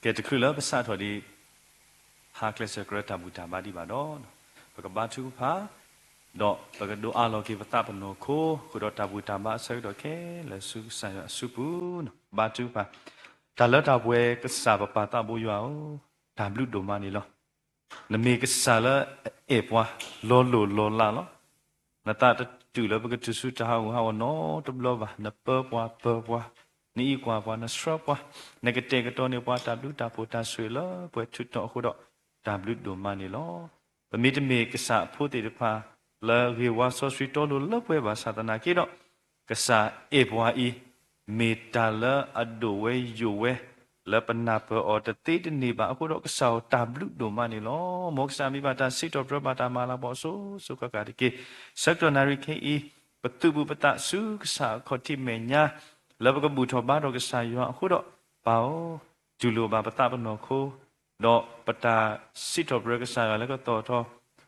ကဲတချုးလၢပစးထီၣ်ဒံး ဟါကျဲးစၢးကြၢးတၢ်ဘူၣ်တၢ်ဘါဒံးဘၣ်ဒီး, ပကဘါထုကဖၣ်, ဒီးပကဒိးအးလီၤက့ၤပသးပနီၢ်ခိ, ဃုာ်ဒီးတၢ်ဘူၣ်တၢ်ဘါအဆၢကတီၢ်ခဲလၢာ်ဆူကစၢ်ယွၤအစုပူၤ, ဘါထုကဖၣ်. တၢ်လၢတၢ်ပှဲၤကစၢ်ပပၢ်သးဘိယွၤဧၢ, တၢ်ဘျုးဒိၣ်မးန့ၣ်လီၤ. နမ့ၢ်ကစၢ်လၢအအဲၣ်ပှၤလီၤလိၢ်လီၤလးလီၤ. နသးတတုာ်လၢပကတုၤဆူတၢ်ဟးဂူာ်ဟးဂီၤနီတဘျီဘၣ်, နပၢပှၤပၢၤပှၤ, နအံးကွၢ်ပှၤ နဆှၢပှၤ, နကတဲာ်ကတီၤန့ၢ်ပှၤတၢ်ဘျုးတၢ်ဖှိၣ်တၢ်ဆိၣ်ဂ့ၤလၢပှဲၤထူးထီၣ်အဃိဒီး, တၢ်ဘျုးဒိၣ်မးန့ၣ်လီၤ. ပမ့တမ့ၢ်ကစၢ်အဖိသ့ၣ်တဖၣ် လၢဂ့ၢ်ဝါစီဆှံတီလိၤလၢပှဲၤဘၣ်ဆၣ်သနာ်က့ဒီး, ကစၢ်အဲၣ်ပှၤအံၤ မ့ၢ်တၢ်လၢအဒိၣ်ဝဲယိာ်ဝဲ လၢပနၢ်ပၢၢ်အီၤတသ့တန့ၢ်ဘၣ်အဃိဒီး ကစၢ်ဧၢ တၢ်ဘျုးဒိၣ်မးန့ၣ်လီၤ. မ်ကစၢ်မံၤဘၣ်တၢ်စံးထီၣ်ပတြၢၤဘၣ်တၢ်မၤလၤကပီၤအစိၤစိၤဃၣ်ဃၣ်တက့ၢ်. ဆၢကတီၢ်နၣ်ရံၣ်ခဲအံၤ, ပသူၣ်ပူၤပသးဆူကစၢ်အခီၣ်ထံးမဲာ်ညါ လၢပကဘူၣ်ထီၣ်ဘါထီၣ်ကစၢ်ယွၤအဃိဒီး, ပၢ်ဧၢ, တူၢ်လိာ်ဘၣ်ပသးပနီၢ်ခိ ဒီးပတၢ်စံးထီၣ်ပတြၢၤကစၢ်ယွၤလၢကသီၣ်ထီ,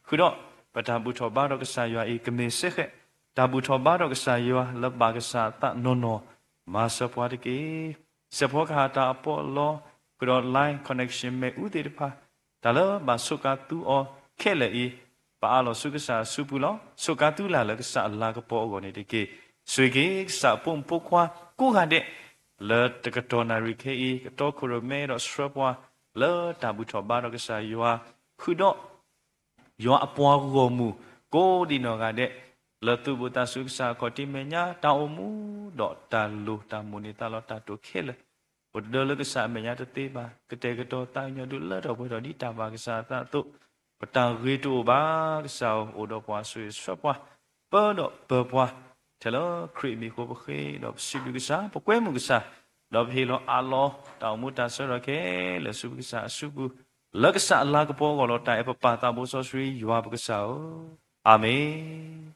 ဃုာ်ဒီးပတၢ်ဘူၣ်ထီၣ်ဘါထီၣ်ကစၢ်ယွၤအံၤ ကမ့ၢ်စ့ၢ်ကီး တၢ်ဘူၣ်ထီၣ်ဘါထီၣ်ကစၢ်ယွၤလၢဘၣ်ကစၢ်အသးနီၢ်နီၢ်, မၤစၢၤပှၤတက့ၢ်. စဲးဖီကဟၣ်တၢ်အပီးအလီ, ဃုာ်ဒီး line connection မ့ၣ်အူသ့ၣ်တဖၣ်, တၢ်လၢဘၣ်ဆိးကါသူအီၤခဲလၢာ်အံၤ, ပအးလီၤဆူကစၢ်အစုပူၤလီၤ. ဆိးကါသူလၢ်လၢကစၢ်အလၤကပီၤအဂီၢ်န့ၣ်တက့ၢ်. ဆိၣ်ဂ့ၤက့ၤကစၢ်အဖိမုၣ်ဖိခွါကိးဂၤဒဲး လၢတကတီၢ်နၣ်ရံၣ်ခဲအံၤ ကတီခိၣ်ရိၣ်မဲဒီးဆှၢပှၤ လၢတၢ်ဘူၣ်ထီၣ်ဘါထီၣ်ကစၢ်ယွၤ, ဃုာ်ဒီး ယွၤအပှၤဂီၢ်မုၢ် ကိးဒံးနီၢ်ဂၤဒဲး လၢသူၣ်ဘီၣ်သးစူၤကစၢ်အခီၣ်ထံးမဲာ်ညါ တၢ်အိၣ်မူ ဒီးတၢ်လိၣ်တၢ်မိၣ်န့ၢ်သးလီၤတၢ်တိာ်ခဲလၢာ်, အိၣ်တဒၢလၢကစၢ်အမဲာ်ညါတသ့ဘၣ်, ကတဲာ်ကတီၤသးကညီၤဒုးလၢထီၣ်ပှဲၤထီၣ်ဒ်တၢ်ဘၣ်ကစၢ်အသးအသိး, ပတၢ်ဂ့ၤတအိၣ်ဘၣ်, ကစၢ်ဧၢ အိၣ်ဒီးပှၤဆိၣ်ဂ့ၤဆှၢပှၤ, ပၢဒီးပၢၤပှၤ, ထဲလၢခရံာ်အမံၤအဃိပဃ့ဒီးပစံးဘျုးကစၢ်, ပကွဲမုာ်ကစၢ်, ဒီးပဟ့ၣ်လီၤအးလီၤတၢ်အိၣ်မူတၢ်ဆၢထီၣ်ခဲလၢာ်ဆူပကစၢ်အစုပူၤ, လၢကစၢ်အလၤကပီၤအဂီၢ်လီၤ. တၢ်အဲၣ်ပပၢ်သးဘိစီဆှံယွၤပကစၢ်ဧၢ, အၤမ့ၣ်.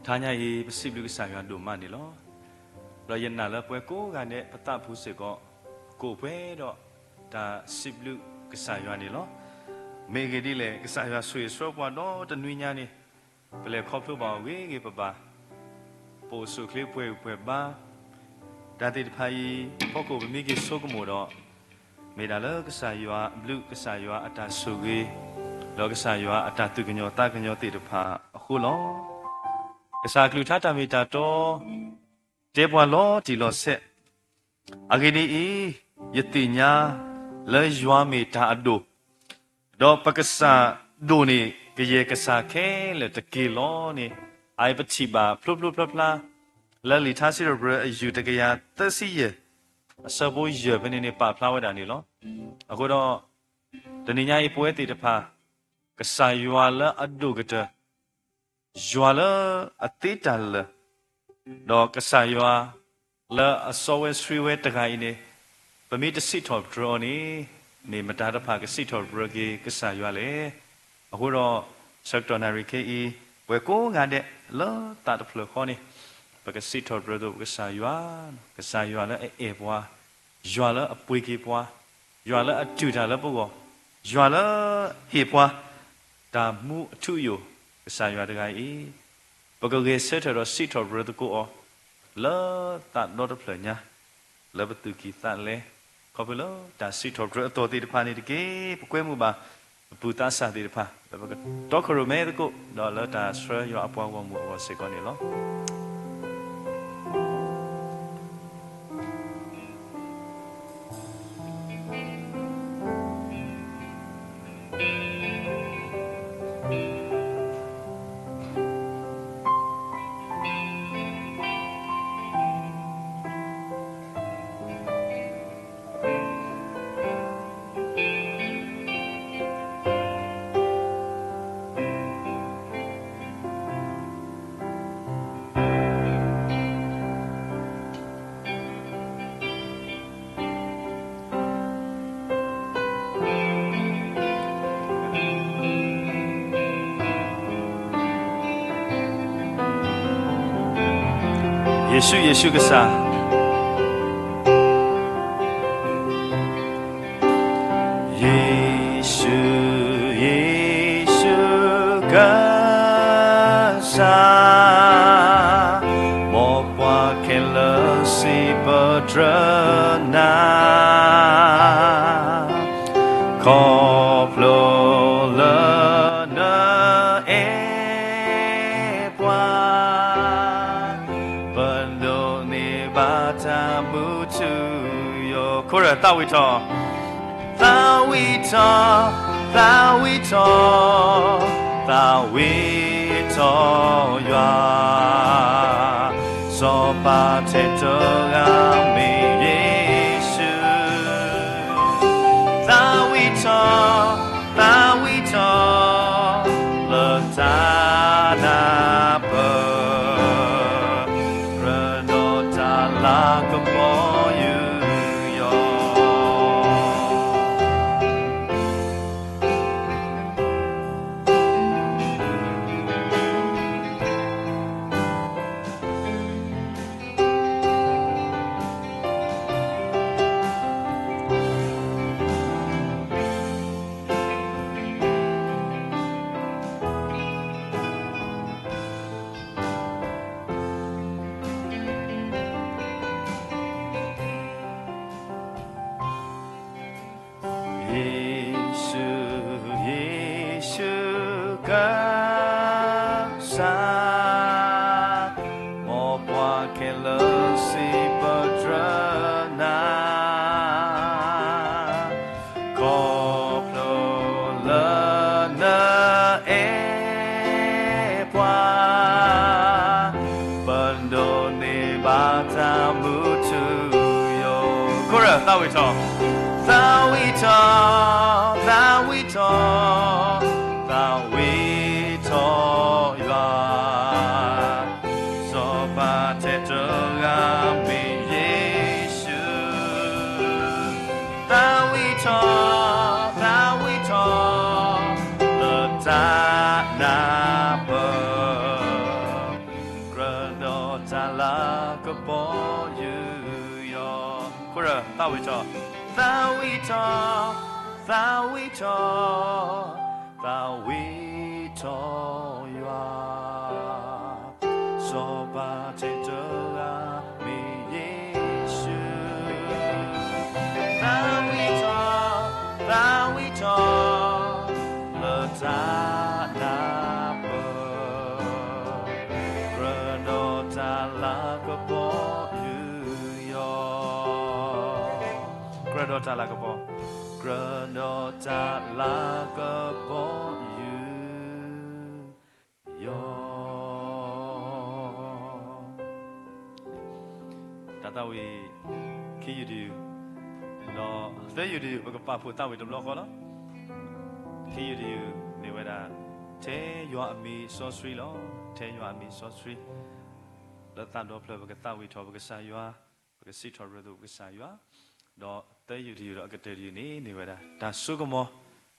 ထါညါအံၤ ပစံးဘျုးကစၢ်ယွၤဒိၣ်မးန့ၣ်လီၤ. ဒီးယနာ်လၢပဝဲကိးဂၤဒဲး ပသးဖိစ့ၢ်ကီး ကိးပှဲၤဒီးတၢ်စံးဘျုးကစၢ်ယွၤန့ၣ်လီၤ. မ့ၢ်အဂ့ၢ်ဒ်လဲၣ်, ကစၢ်ယွၤဆိၣ်ဂ့ၤဆှၢပှၤဒီတနွံညါန့ၣ် ပလဲၤခီဖျိဘၣ်အီၤဂ့ၤဂ့ၤဘၣ်ဘၣ်, ပအိၣ်ဆူၣ်အိၣ်ချ့ပှဲၤဂံၢ်ပှဲၤဘါ, တၢ်သ့ၣ်တဖၣ်အံၤ ဖီခိၣ်ပမ့ၢ်က့ၤဆိကမိၣ်ဒီး မ့ၢ်ဒၣ်လၢကစၢ်ယွၤအဘျုး ကစၢ်ယွၤအတၢ်ဆိၣ်ဂ့ၤ ဒီးကစၢ်ယွၤအတၢ်သူၣ်ကညီၤသးကညီၤသ့ၣ်တဖၣ်အဃိလီၤ. ကစၢ်အကလုၢ်ကထါတၢ်မ့ၢ်တၢ်တီ တဲပှၤလီၤတံၢ်လီၤဆဲး, အဂ့ၢ်ဒ်အံၤ, ယသ့ၣ်ညါလၢယွၤမ့ၢ်တၢ်အဒိၣ်, ဒီးပကစၢ်ဒိၣ်န့ၣ် ကယဲၢ်ကစၢ်ခဲလၢာ်တက့ၢ်လီၤန့ၣ်, အအံၤပထံၣ်ဘၣ်ဖျိဖျိဖျါဖျါ လၢလံာ်ထါစံးထီၣ်ပတြၢၤအယုၢ်တကယၤသၢဆံယဲၢ် အဆၢဖိယဲၢ်ဖဲန့ၣ်န့ၣ် ပာ်ဖျါဝဲဒၣ်န့ၣ်လီၤ. အဃိဒီး တနံၤညါအံၤပဝဲသ့ၣ်တဖၣ် ကစၢ်ယွၤလၢအဒိၣ်ကတၢၢ်, ယွၤလၢအသ့တၢ်လၢာ်, ဒီးကစၢ်ယွၤလၢအစီဝဲဆှံဝဲတဂၤအံၤန့ၣ်, ပမ့ၢ်တစံးထီၣ်ပတြၢၤအီၤန့ၣ်, မ့ၢ်မတၤတဖၣ်ကစံးထီၣ်ပတြၢၤက့ၤကစၢ်ယွၤလဲၣ်. အဃိဒီး ဆၢကတီၢ်နၣ်ရံၣ်ခဲအံၤ ပဝဲကိးဂၤဒဲးလၢသးတဖျၢၣ်ဃီန့ၣ်, ပကစံးထီၣ်ပတြၢၤအသိး ကစၢ်ယွၤ, ကစၢ်ယွၤလၢအအဲၣ်ပှၤ, ယွၤလၢအပှ့ၤက့ၤပှၤ, ယွၤလၢအတူၢ်တၢ်လၢပဂီၢ်, ယွၤလၢဟ့ၣ်ပှၤ တၢ်မူအထူအယိာ်, ကစၢ်ယွၤတဂၤအံၤ, ပကဂဲၤဆၢထၢၣ်ဒီးစံးထီၣ်ပတြၢၤသကိးအီၤ လၢသးဒီတဖျၢၣ်ညါ, လၢပသူၣ်ကံၢ်သးလဲ, ခီဖျိလၢတၢ်စံးထီၣ်ပတြၢၤအသီၣ်သ့ၣ်တဖၣ်န့ၣ်တက့ၢ်. ပကွဲမုာ်ဘၣ်ပပုၢ်သးစၢ်သ့ၣ်တဖၣ် လၢပကတီခိၣ်ရိၣ်မဲသကိး ဒီးလၢတၢ်ဆှၢယွၤအပှၤဂီၢ်မုၢ်အဂီၢ်စ့ၢ်ကီးန့ၣ်လီၤ. ယ့ၣ်ၡူး, ယ့ၣ်ၡူးကစၢ်, ယ့ၣ်ၡူး, ယ့ၣ်ၡူးကစၢ်, မ်ပှၤခဲလၢာ်စံးပတြၢၤနၤ ခီဖျိလၢနအဲၣ်ပှၤ, ပဒိးန့ၢ်ဘၣ်တၢ်မူထူယိာ်, ခိၣ်ရၢ် သးဝံၣ်ထီၣ်, သးဝံၣ်ထီၣ်, သးဝံၣ်ထီၣ်, သးဝံၣ်ထီၣ်ယွၤ, စီၤပၤထဲတဂၤမ့ၢ်ယ့ၣ်ၡူး, သးဝံၣ်ထီၣ်, သးဝံၣ်ထီၣ်, လၢတၢ်နၢ်ပၢၢ် ရၤဒီးတၢ်လၤကပီၤယူးယီၢ်. ယ့ၣ်ၡူး, ယ့ၣ်ၡူးကစၢ်, မ်ပှၤခဲလၢာ်စံးပတြၢၤနၤ ခီဖျိလၢနအဲၣ်ပှၤ, ပဒိးန့ၢ်ဘၣ်တၢ်မူထူယိာ်, ခိၣ်ရၢ် သးဝံၣ်ထီၣ်, သးဝံၣ်ထီၣ်, သးဝံၣ်ထီၣ်, သးဝံၣ်ထီၣ်ယွၤ, စီၤပၤထဲတဂၤမ့ၢ်ယ့ၣ်ၡူး, သးဝံၣ်ထီၣ်, သးဝံၣ်ထီၣ်, လၢတၢ်နၢ်ပၢၢ် သးဝံၣ်ထီၣ်, သးဝံၣ်ထီၣ်, သးဝံၣ်ထီၣ်, သးဝံၣ်ထီၣ်ယွၤ, စီၤပၤထဲတဂၤမ့ၢ်ယ့ၣ်ၡူး, သးဝံၣ်ထီၣ်, သးဝံၣ်ထီၣ်, လၢတၢ်နၢ်ပၢၢ်, ကြၢးဒီးတၢ်လၤကပီၤယူးယီၣ်, ကြၢးဒီးတၢ်လၤကပီၤ, ကြၢးဒီးတၢ်လၤကပီၤယူးယီၣ်. တၢ်သးဝံၣ်ခံယုၢ်တယုၢ်, ဒီးသၢယုၢ်တယုၢ် ပကပာ်ဖှိၣ်သးဝံၣ်တဘျီဃီလီၤ. ခံယုၢ်တယုၢ်မ့ၢ်ဝဲဒၣ် ထဲယွၤအမံၤစီဆှံလီၤ. ထဲယွၤအမံၤစီဆှံ, လၢသးဒီဖျၢၣ် ပကသးဝံၣ်ထီၣ်ပကစၢ်ယွၤ, ပကစံးထီၣ်ပတြၢၤသးပကစၢ်ယွၤ, ဒီးသၢယုၢ်တယုၢ်ဒီးအကတၢၢ်တယုၢ်န့ၣ် မ့ၢ်ဝဲဒၣ် တၢ်စိကမီၤ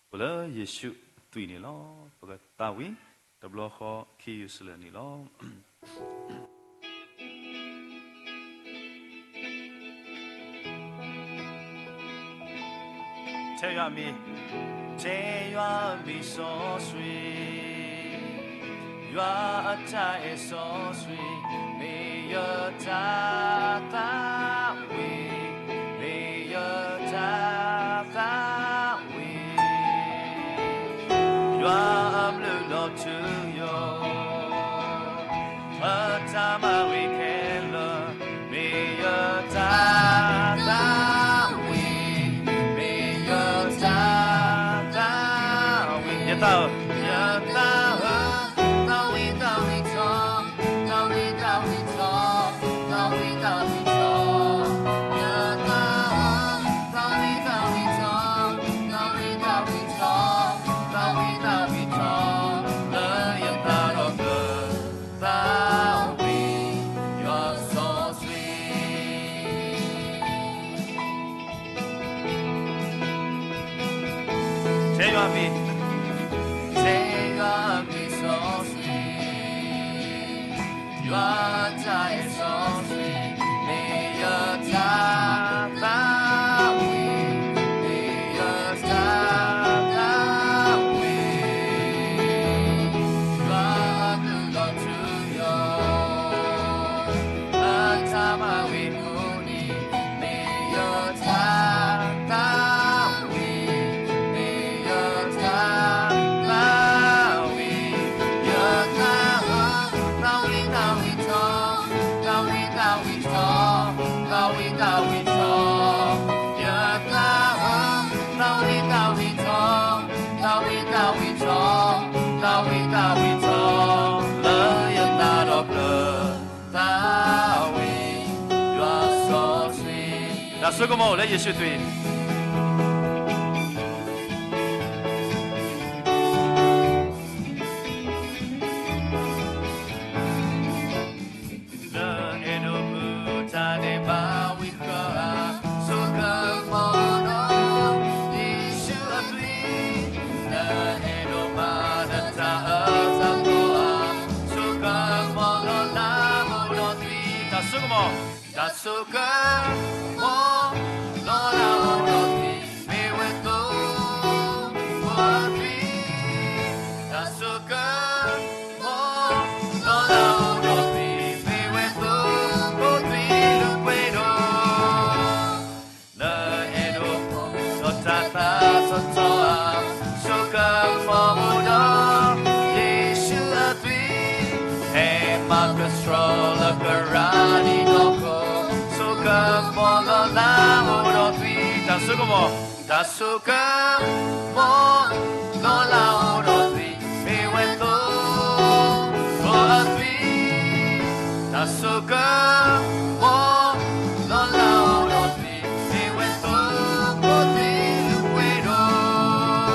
အိၣ်လၢယ့ၣ်ၡူးအသွံၣ်န့ၣ်လီၤ. ပကသးဝံၣ်တဘျီဃီခံယုၢ်စလၢၣ်န့ၣ်လီၤ. ထဲယွၤအမံၤ, ထဲယွၤအမံၤစီဆှံ, ယွၤအတၢ်အဲၣ်စီဆှံ, မ့ၢ်ယတၢ်သးဝံၣ်, မ့ၢ်ယတၢ်သးဝံၣ်, ယွၤအဘျုးဒီးထူယိာ် အတၢ်မၤဂ့ၤခဲလၢာ်, မ့ၢ်ယတၢ်သးဝံၣ်, မ့ၢ်ယတၢ်သးဝံၣ်, ယသးဝံၣ်, ယသးဝံၣ်, သးဝံၣ်, သးဝံၣ်ထီၣ်, သးဝံၣ်, သးဝံၣ်ထီၣ်, သးဝံၣ်, သးဝံၣ်ထီၣ်, ယသးဝံၣ်, သးဝံၣ်, သးဝံၣ်ထီၣ်, သးဝံၣ်, သးဝံၣ်ထီၣ်, သးဝံၣ်, သးဝံၣ်ထီၣ်, လၢယသးဒီဖျၢၣ် သးဝံၣ်ယွၤစီဆှံ. ထဲယွၤအမံၤ, ထဲယွၤအမံၤစီဆှံ, ယွၤအတၢ်အဲၣ်စီဆှံ, မ့ၢ်ယတၢ်သးဝံၣ်, မ့ၢ်ယတၢ်သးဝံၣ်, ယွၤအဘျုးဒီးထူယိာ် အတၢ်မၤဂ့ၤမုၢ်နံၤ, မ့ၢ်ယတၢ်သးဝံၣ်, မ့ၢ်ယတၢ်သးဝံၣ်, ယသးဝံၣ်, သးဝံၣ်, သးဝံၣ်ထီၣ်, သးဝံၣ်, သးဝံၣ်ထီၣ်, သးဝံၣ်, သးဝံၣ်ထီၣ်, ယသးဝံၣ်, သးဝံၣ်, သးဝံၣ်ထီၣ်, သးဝံၣ်, သးဝံၣ်ထီၣ်, သးဝံၣ်, သးဝံၣ်ထီၣ်, လၢယသးဒီဖျၢၣ် သးဝံၣ်ယွၤစီဆှံ. တၢ်စိကမီၤအိၣ်လၢယ့ၣ်ၡူးသွံၣ် နအဲၣ်ဒိးမုာ်တၢ်ဒဲးဘးဝံၤဃၢၤဧါ, ဆိကမိၣ်ဒီးယ့ၣ်ၡူးအသွံၣ်, နအဲၣ်ဒိးမၤနတၢ်အၢတၢ်သီဧါ, ဆိကမိၣ်လီၤလၢအိၣ်ဒီးသွံၣ်, တၢ်ဆိကမိၣ် တၢ်ဆိကမိၣ်လီၤလၢအိၣ်ဒီးသွံၣ်, မ့ၢ်ဝဲသိဖိသွံၣ်, တၢ်ဆိကမိၣ်လီၤလၢအိၣ်ဒီးသွံၣ်, မ့ၢ်ဝဲသိဖိသွံၣ်လူၤကွံာ်ဒီး နအဲၣ်ဒိးအိၣ်ဒီးတၢ်သးထီထီဧါ, ဆိကမိၣ်ဒီးယ့ၣ်ၡူးအသွံၣ်, ဟဲမၤကဆှီလၢကရၢဒ်နီၢ်ခိ, ဆိကမိၣ်လီၤလၢအိၣ်ဒီးသွံၣ်, တၢ်ဆိကမိၣ်, တၢ်ဆိကမိၣ်လီၤလၢအိၣ်ဒီးသွံၣ်, မ့ၢ်ဝဲသိဖိအသွံၣ်, တၢ်ဆိကမိၣ်လီၤလၢအိၣ်ဒီးသွံၣ်, မ့ၢ်ဝဲသိဖိသွံၣ်လူၤကွံာ်ဒ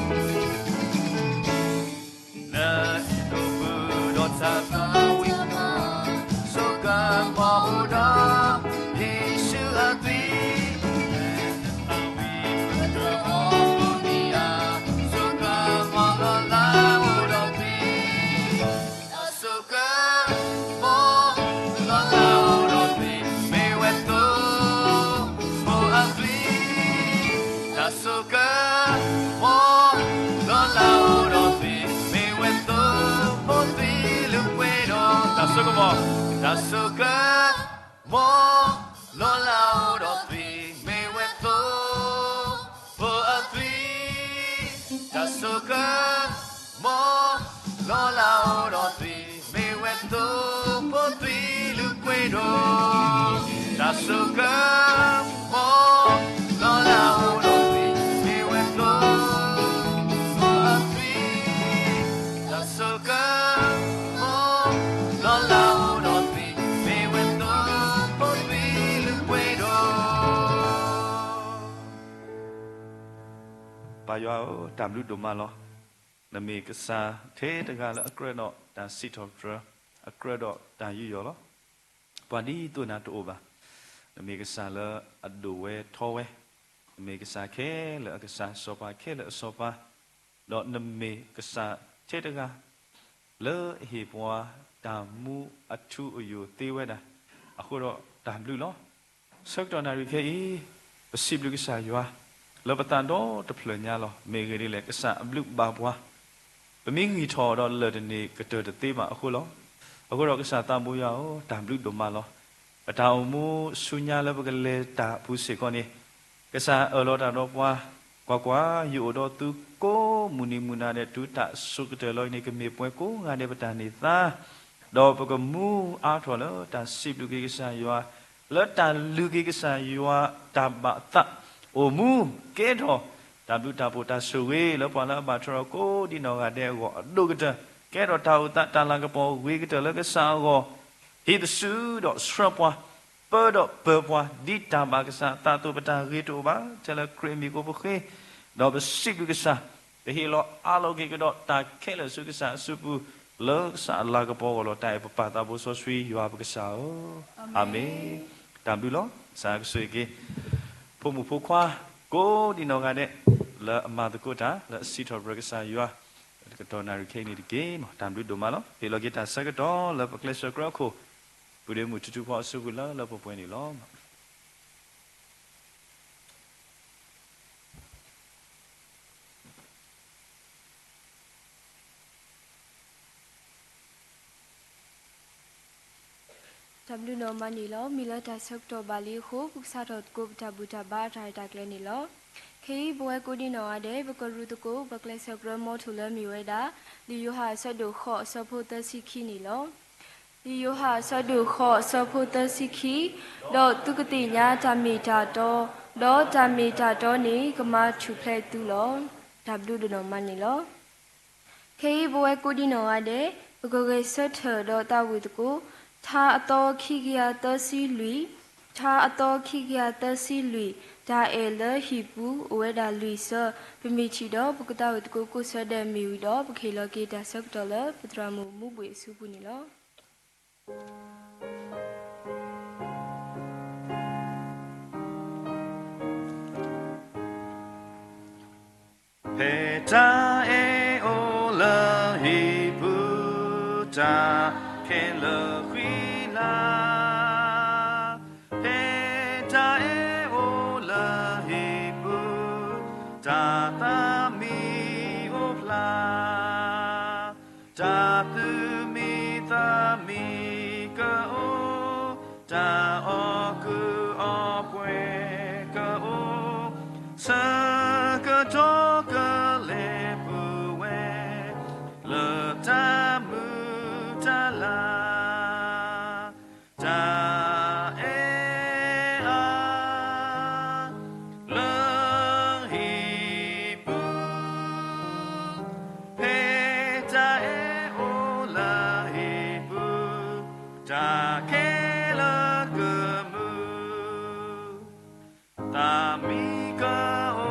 ီး မ်လီၤလးအိၣ်ဒီးသွံၣ် မ့ၢ်ဝဲသိဖိအသွံၣ်, တၢ်ဆိၣ်ကၢ, မ်လီၤလးအိၣ်ဒီးသွံၣ် မ့ၢ်ဝဲသိဖိသွံၣ်လုၢ်ပှ့ၤဒိၣ်, တၢ်ဆိၣ်ကၢ, မ်လီၤလးအိၣ်ဒီးသွံၣ် မ့ၢ်ဝဲသိဖိအသွံၣ်, တၢ်ဆိၣ်ကၢ, မ်လီၤလးအိၣ်ဒီးသွံၣ် မ့ၢ်ဝဲသိဖိသွံၣ်လုၢ်ပှ့ၤဒိၣ်. ပၢ်ယွၤဧၢ, တၢ်ဘျုးဒိၣ်မးလီၤ. နမ့ၢ်ကစၢ်ထဲတဂၤလၢအကြၢးဒီးတၢ်စံးထီၣ်ပတြၢၤ, အကြၢးဒီးတၢ်ယူးယီၣ်လီၤ. ပှၤဒ်သိးနၤတအိၣ်ဘၣ်. နမ့ၢ်ကစၢ်လၢအဒိၣ်ဝဲထီဝဲ, နမ့ၢ်ကစၢ်ခဲလၢာ်အကစၢ်, စီၤပၤခဲလၢာ်အစီၤပၤ, ဒီးနမ့ၢ်ကစၢ်ထဲတဂၤ လၢအဟ့ၣ်ပှၤတၢ်မူအထူအယိာ်သ့ဝဲဒၣ်, အဃိဒီးတၢ်ဘျုးလီၤ. ဆၢကတီၢ်နၣ်ရံၣ်ခဲအံၤ, ပစံးဘျုးကစၢ်ယွၤ လၢပသးဒီတဖျၢၣ်ညါလီၤ. မ့ၢ်ဂ့ၢ်ဒ်လဲၣ်, ကစၢ်အဘျုးဘၣ်ပှၤ, ပမ့ၢ်ဂံၢ်ထီၣ်ဒီးလၢၢ်တန့ၢ် ကတၢၢ်တသ့ဘၣ်အဃိလီၤ. အဃိဒီးကစၢ်သးဘိယွၤဧၢ, တၢ်ဘျုးဒိၣ်မးလီၤ. ပတၢ်အိၣ်မူဆူညါလၢပကလဲၤတၢ်အပူၤစ့ၢ်ကီးန့ၣ်, ကစၢ်အၢၣ်လီၤတၢ်ဒီးပှၤ, ကွၢ်ကွၢ်, ယအိၣ်ဒီးသုကိးမုၢ်နံၤမုၢ်နၤဒဲး တုၤတၢ်ဆိးကတၢၢ်လီၤအံၤန့ၣ် ကမ့ၢ်ပှဲၤကိးဂၤဒဲးပတၢ်န့ၢ်သါ, ဒီးပကမူအါထီၣ်လၢတၢ်စံးဘျုးက့ၤကစၢ်ယွၤ, လၢတၢ်လုၢ်က့ၤကစၢ်ယွၤတၢ်ဘၣ်သး, အိၣ်မူကဲထီၣ်တၢ်ဘျုးတၢ်ဖှိၣ်တၢ်ဆိၣ်ဂ့ၤ လၢပှၤလၢအဘၣ်ထွဲဒီးကိးဒံနီၢ်ဂၤဒဲးအဂီၢ်အဒိၣ်ကတၢၢ်, ကဲထီၣ်တၢ်အိၣ်သးတၢ်လၤကပီၤဂ့ၤကတၢၢ်လၢကစၢ်အဂီၢ်, ဟံးတစုဒီးဆှၢပှၤ, ပၢဒီးပၢၤပှၤ ဒ်တၢ်ဘၣ်ကစၢ်အသးအသိး ပတၢ်ဂ့ၤတအိၣ်ဘၣ်, ထဲလၢခရံာ်အမံၤအဃိပဃ့, ဒီးပစံးဘျုးကစၢ်, ပဟ့ၣ်လီၤအးလီၤက့ၤကဒီးတၢ်ခဲလၢာ်ဆူကစၢ်အစုပူၤ, လၢကစၢ်အလၤကပီၤအဂီၢ်လီၤ. တၢ်အဲၣ်ပပၢ်သးဘိစီဆှံယွၤပကစၢ်ဧၢ, အၤမ့ၣ်. တၢ်ဘျုးလီၤ. ကစၢ်ကဆိၣ်ဂ့ၤက့ၤ ဖိမုၣ်ဖိခွါ ကိးဒံနီၢ်ဂၤဒဲး လၢအမၤသကိးတၢ် လၢအစံးထီၣ်ပတြၢၤကစၢ်ယွၤ တကတီၢ်နၣ်ရံၣ်ခဲအံၤန့ၣ်တက့ၢ်. တၢ်ဘျုးဒိၣ်မးလီၤ. ဟ့ၣ်လီၤက့ၤတၢ်ဆၢကတီၢ်လၢပကျဲးစၢးကြၢးအခိၣ်, ပုၢ်ဒ့မုၣ်ထူထူဖီအစုပူၤလၢလၢပှဲၤပှဲၤန့ၣ်လီၤ. တၢ်ဘျုးဒိၣ်မးန့ၣ်လီၤ. မ့ၢ်လၢတၢ်ဆၢကတီၢ်ဘၣ်လံအဃိ ပကစးထီၣ်သကိးပတၢ်ဘူၣ်တၢ်ဘါအတၢ်ရဲၣ်တၢ်ကျဲၤန့ၣ်လီၤ. ခဲအံၤပဝဲကိးဒံနီၢ်ဂၤဒဲး ပကရူးသကိး ပကျဲးစၢးကြၢးမီထိၣ်လၢမ့ၢ်ဝဲဒၣ် လံာ်ယိၤဟၣ်အဆၢဒိၣ်ဃိးအဆၢဖိသၢဆံခံန့ၣ်လီၤ. လံာ်ယိၤဟၣ်အဆၢဒိၣ်ဃိးအဆၢဖိသၢဆံခံ, ဒီးသုကသ့ၣ်ညါတၢ်မ့ၢ်တၢ်တီ, ဒီးတၢ်မ့ၢ်တၢ်တီန့ၣ် ကမၤထူၣ်ဖျဲးသုလီၤ. တၢ်ဘျုးဒိၣ်နီၢ်မးန့ၣ်လီၤ. ခဲအံၤပဝဲကိးဒံနီၢ်ဂၤဒဲး ပကဂဲၤဆၢထၢၣ်ဒီးသးဝံၣ်သကိး ထါအသီခံကယၤသၢဆံလွံၢ်, ထါအသီခံကယၤသၢဆံလွံၢ်, တၢ်အဲၣ်လၢဟံၣ်ပူၤအိၣ်ဝဲဒၣ်လွံၢ်ဆၢ, ပမ့ၢ်ထံၣ်ဒီး ပကသးဝံၣ်သကိးကိးဆၢဒဲးမ့ၢ်ဝံၤဒီး ပကဟ့ၣ်လီၤက့ၤတၢ်ဆၢကတီၢ်လၢပသရၣ်မုၣ်မူဘှံးအစုပူၤန့ၣ်လီၤ. ဖဲတၢ်အဲၣ်အိၣ်လၢဟံၣ်ပူၤ တၢ်ခဲလၢာ်ဃံလၤ, ဖဲတၢ်အဲၣ်အိၣ်လၢဟံၣ်ပူၤ တၢ်သးမံအိၣ်ဖျါ, တၢ်သူၣ်မံသးမံကအိၣ်, တၢ်အီၣ်ကုၢ်အီပှဲၤကအိၣ်, ဆၢကတီၢ်ကလဲၤပူၤဝဲ လၢတၢ်မုာ်တၢ်လၤ တၢ်အဲၣ်အါ လၢဟံၣ်ပူၤ, ဖဲတၢ်အဲၣ်အိၣ်လၢဟံၣ်ပူၤ, တၢ်ခဲလၢာ်ကမုာ်, သးမံကအိၣ်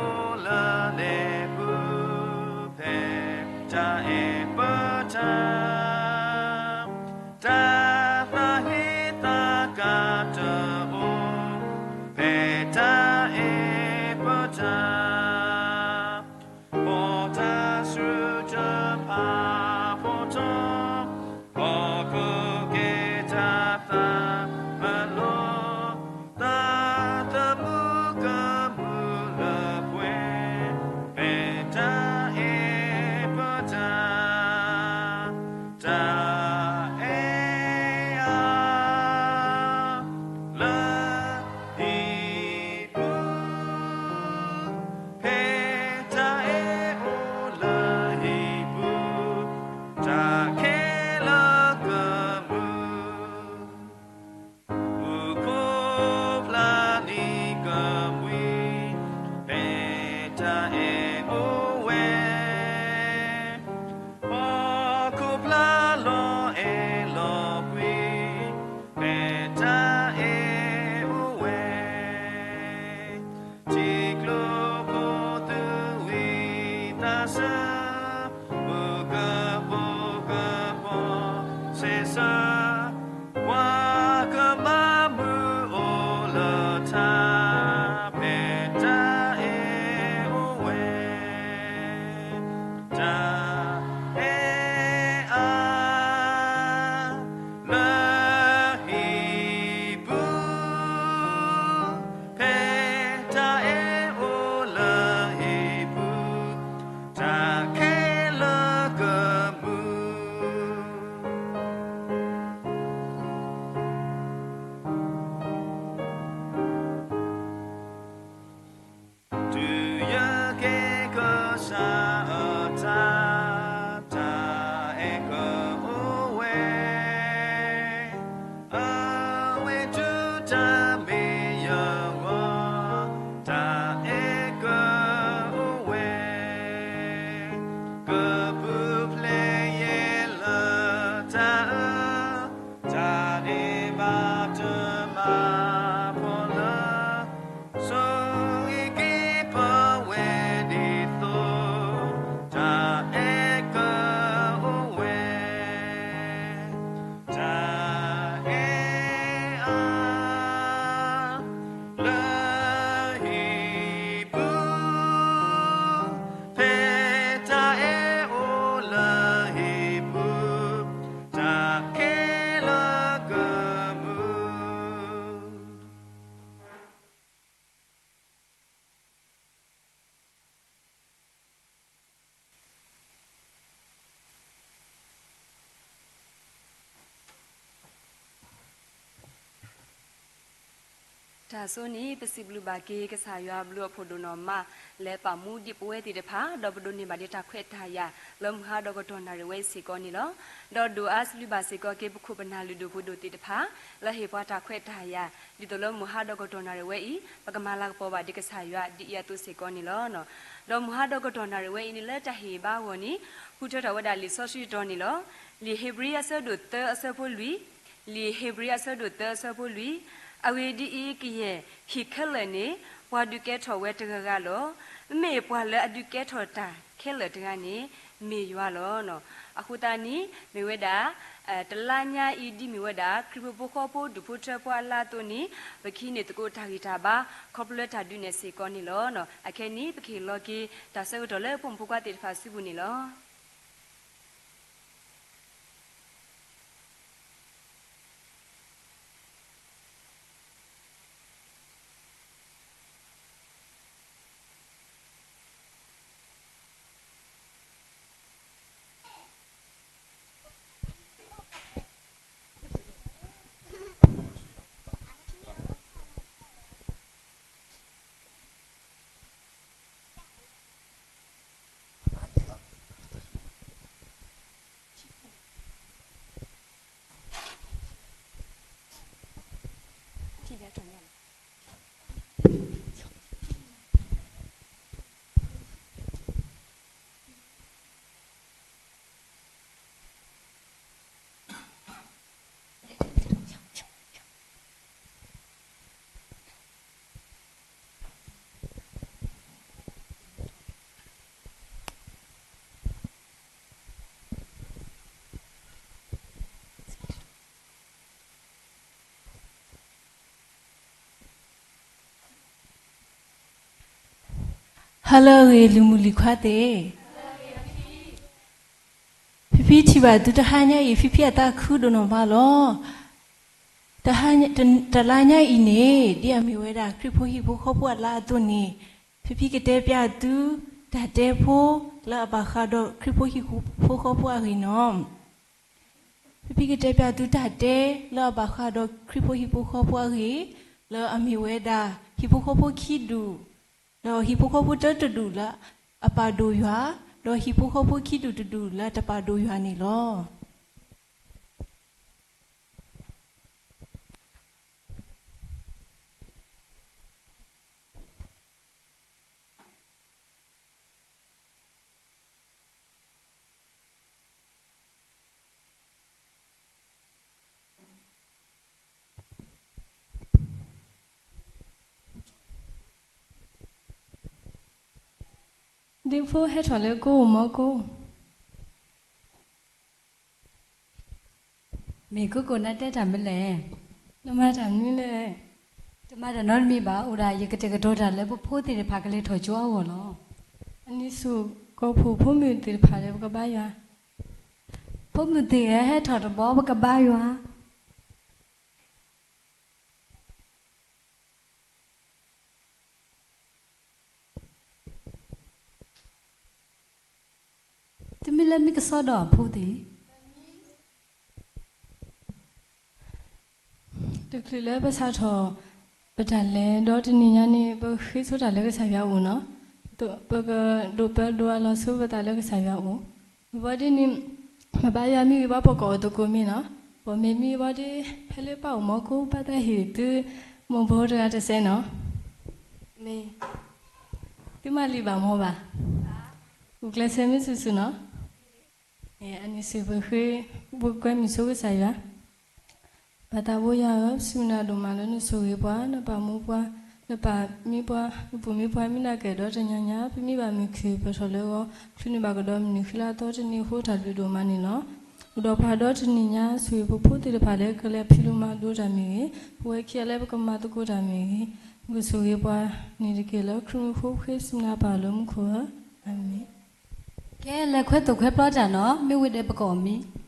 တၢ်ဆိန့ၣ် ပစံးဘျုးဘၣ်က့ၤကစၢ်ယွၤဘျုးအဖှိၣ်ဒိၣ်နီၢ်မး လၢပာ်မူဒံးပဝဲသ့ၣ်တဖၣ် ဒီးပဒိးန့ၢ်ဘၣ်ဒံးတၢ်ခွဲးတၢ်ယာ် လၢမုၢ်ဟါဒီးကတီၢ်နၣ်ရံၣ်ဝဲအံၤစ့ၢ်ကီးန့ၣ်လီၤ. ဒီးဒိၣ်အါစံးဘျုးဘၣ်စ့ၢ်ကီးက့ၤ ပခိၣ်ပနၢ်လုၢ်ဒိၣ်ပှ့ၤဒိၣ်သ့ၣ်တဖၣ် လၢဟ့ၣ်ပှၤတၢ်ခွဲးတၢ်ယာ် ဒ်သိးလၢမုၢ်ဟါဒီးကတီၢ်နၣ်ရံၣ်ဝဲအံၤ ပကမၤလၤကပီၤဘၣ်ဒံးကစၢ်ယွၤဒ်အံၤအသိးစ့ၢ်ကီးန့ၣ်လီၤ. ဒီးမုၢ်ဟါဒီးကတီၢ်နၣ်ရံၣ်ဝဲအံၤန့ၣ် လၢတၢ်ဟ့ၣ်ဘါအဂီၢ်န့ၣ် ဃုထၢထီၣ်ဝဲဒၣ်လံာ်စီဆှံတီၤန့ၣ်လီၤ. လံာ်ဧ့ၤဘြံၤအဆၢဒိၣ်သၢအဆၢဖိလွံၢ်, လံာ်ဧ့ၤဘြံၤအဆၢဒိၣ်သၢအဆၢဖိလွံၢ်, အဂ့ၢ်ဒ်အံၤ, ကယဲၢ်ဟံၣ်ခဲလၢာ်န့ၣ် ပှၤဒုးကဲထီၣ်ဝဲတဂၤဂၤလီၤ. မ့မ့ၢ်ပှၤလၢအဒုးကဲထီၣ်တၢ်ခဲလၢာ်တဂၤန့ၣ် မ့ၢ်ယွၤလီၤ. အဃိသတးန့ၣ် မ့ၢ်ဝဲဒၣ် တလါညါအံၤ ဒ်မ့ၢ်ဝဲဒၣ် ခရံာ်ဖိဖိဃီဖိဒူၣ်ဖိထၢဖိအလါအသိးန့ၣ် ပကဟံးန့ၢ်သကိးတၢ်ဂံၢ်တၢ်ဘါ ခီဖျိလၢတၢ်ဒုးနဲၣ်စ့ၢ်ကီးန့ၣ်လီၤ. အခဲအံၤန့ၣ် ပကဟ့ၣ်လီၤက့ၤ တၢ်ဆၢကတီၢ်လၢဖိမုၣ်ဖိခွါသ့ၣ်တဖၣ်စုပူၤန့ၣ်လီၤ. Hello ဂ့ၤ လုၢ်မုၢ်လုၢ်ခွါသ့ၣ်, ဖံဖံထံၣ်ဘၣ်သုတဟါညါအံၤ ဖံဖံအသးခုဒိၣ်နီၢ်မးလီၤ. တဟါညါ, တ, တလါညါအံၤန့ၣ် ဒ်အမ့ၢ်ဝဲဒၣ် ခရံာ်ဖိဟံၣ်ဖိဃီဖိအလါအသိးန့ၣ် ဖံဖံကတဲပျးသု တၢ်တဲဖိ လၢအဘၣ်ဃးဒီးခရံာ်ဖိဟံၣ်ဖိဃီဖိအဂ့ၢ်န့ၣ်လီၤ. ဖံဖံကတဲပျးသုတၢ်တဲ လၢအဘၣ်ဃးဒီးခရံာ်ဖိဟံၣ်ဖိဃီဖိအဂ့ၢ် လၢအမ့ၢ်ဝဲဒၣ် ဟံၣ်ဖိဃီဖိခံဒူၣ်, ဒီးဟံၣ်ဖိဃီဖိတၢတဒူၣ်လၢအပာ်ဒိၣ်ယွၤ, ဒီးဟံၣ်ဖိဃီဖိခံဒူၣ်တဒူၣ်လၢတပာ်ဒိၣ်ယွၤန့ၣ်လီၤ. ဒ့ဖိဟဲထီၣ်လၢကိးအိၣ်မီကိး, မ့ၢ်ကိးကိးနတဲတၢ်မနုၤလဲၣ်, နမၤတၢ်မနုၤလဲၣ်, တမၤတၢ်နီတမံၤဘၣ်, အိၣ်ဒၣ်ယကတဲာ်ကတီၤတၢ်လၢပဖိသ့ၣ်တဖၣ်ကလဲၤထီၣ်ကၠိအဂီၢ်လီၤ. အနံၤဆူၣ် ကိးဖှိၣ်ဖိမုၣ်သ့ၣ်တဖၣ်ဒီး ပကဘါယွၤ, ဖိမုၣ်သ့ၣ်ဧၢ ဟဲထီၣ်တဘျီ ပကဘါယွၤ. တမ့ၢ်လၢမ့ၢ်ကစီဒီးအဖိသ့ၣ်, တချုးလၢပစးထီၣ်ပတၢ်လဲၤဒီးတနံၤညါန့ၣ် ပဃ့ဆိတၢ်လၢကစၢ်ယွၤအအိၣ်န့ၣ်လီၤ. ပကဒိးပၢဒိးအလီၤဆိပသးလၢကစၢ်ယွၤအအိၣ်, ဝံၤဘၣ်ဒ်န့ၣ် ပဘါယွၤမ့ၢ်ဂ့ၤဘၣ် ပကိးအီၤသကိးမ့ၢ်န့ၣ်လီၤ. ပမ့ၢ်မံဘၣ်ဒ် ဖဲလၢပအိၣ်မီကိး ပသးဟ့ၣ်သု မိၢ်ဘိတဂၤတစဲးန့ၣ်လီၤ. မ့ၢ် သုမၤလံာ်ဘၣ်မီဘၣ်, ဂုာ်ကျဲးစၢးမ့ၢ်စုာ်စုာ်န့ၣ်လီၤ. အနံၤဆူၣ်ပဃ့ ပကွဲမုာ်ဆိကစၢ်ယွၤ, ပသးဘိယွၤဧၢ, ပစူၢ်နာ်ဒိၣ်မးလၢနဆိၣ်ဂ့ၤပှၤ, နပာ်မူပှၤ, နပာ်မံပှၤ, နပူၤမံပှၤ မ့ၢ်နကဲဒီးတညါညါ ပမံဘၣ်မုၢ်ခုၣ် ပထီၣ်လၢဂီၤ, ချုးန့ၢ်ဘၣ်ကဒီးမုၢ်နံၤဃံလၤသီတနံၤအဃိ တၢ်ဘျုးဒိၣ်မးန့ၣ်လီၤ. အိၣ်ဒီးပှၤဒီတနံၤညါ ဆိၣ်ဂ့ၤပဖိသ့ၣ်တဖၣ်လၢကလဲၤဖံးလိမၤဒိးတၢ်မ့ၢ်ဂ့ၤ, ပဝဲခံဂၤလၢပကမၤသကိးတၢ်မ့ၢ်ဂ့ၤ, ကဆိၣ်ဂ့ၤပှၤန့ၣ်တက့ၢ်. လၢခရံာ်မံၤအဃိ ပဃ့ပစူၢ်နာ်ပၢ်လၢမူခိၣ်ဧၢ, အၤမ့ၣ်. ကဲ လဲၤခွဲသိၣ်ခွဲဖျီတၢ်န့ၣ်လီၤ, မ့ၢ်ဝံၤဒီးပကအီၣ်မ့ၤ.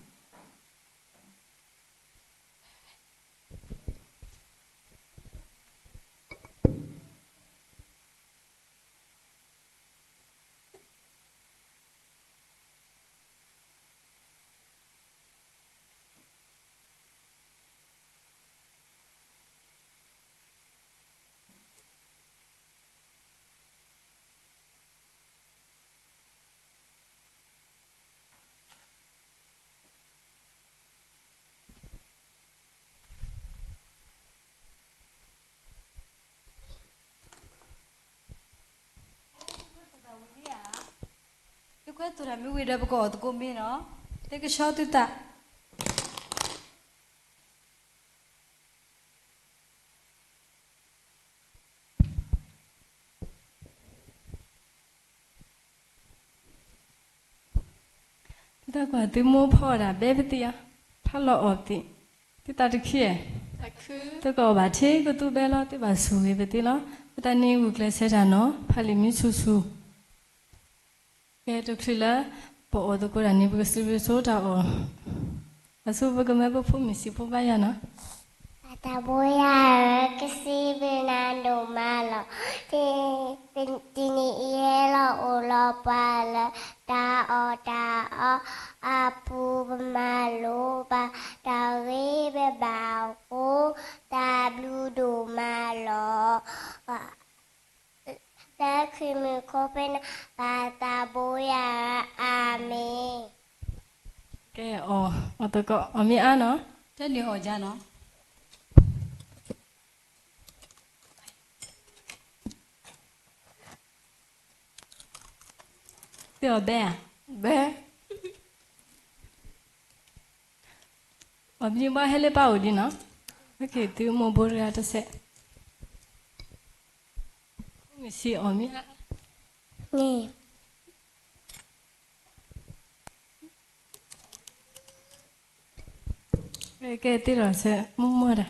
ပကတိၤတၢ်မ့ၢ်ဝံၤဒီး ပကအီၣ်သကိးမ့ၤနီၤ, သ့ကဆှီသုသး. သုသးကွၢ်သုမိၢ်ဖီအီၣ်တၢ်ဘဲပသံၣ်အီၤ, ဖးလီၤအီၣ်သ့ၣ်, သုသးတခံ, သုကအီၣ်ဘၣ်ထဲကသူဘဲလီၤ, သုဘၣ်ဆိၣ်ဂ့ၤပသံလီၤ. ပသးန့ၣ်ဂုာ်ကျဲးစၢးတၢ်နီၤ, ဖးလံာ်မံဆူၣ်ဆူၣ်. ကဲတချုးလၢ ပအီၣ်သကိးတၢ်န့ၣ် ပကစံးဘျုးဆိတၢ်အီၣ်, အဆိပကမၢပဖိမုၣ်ဆံးဖိဘါယွၤနီၤ. ပၢ်သးဘိယွၤဧၢ, ကစံးဘျုးနၤဒိၣ်မးလီၤ. တနံၤအံၤဟဲလီၤအိၣ်လီၤပှၤလၢ တၢ်အီၣ်တၢ်အီအပူၤ ပမၤလိဘၣ် တၢ်ဂ့ၤဘၣ်ဘၣ်အဃိ တၢ်ဘျုးဒိၣ်မးလီၤ. လၢခရံာ်မံၤအဃိ ပၢ်သးဘိယွၤဧၢ, အၤမ့ၣ်. ကဲအီၤ, အီၣ်သကိး, အီၣ်မ့ၢ်အါနီၤ, တန့ၢ်အီၣ်ကၢနီၤ. သုအီၣ်ဘဲဧါ, ဘဲ. အီၣ်မ့ၢ်ဘၣ်ဟဲလၢပၢ်အိၣ်လံနီၤ, ဟဲက့ၤသုမိၢ်ဘိတဂၤတစဲး, မုၢ်ဆံးအီၣ်မ့ၢ်အါ, ကဲသ့ဒီးဆဲး မိၢ်မိၢ်တၢ်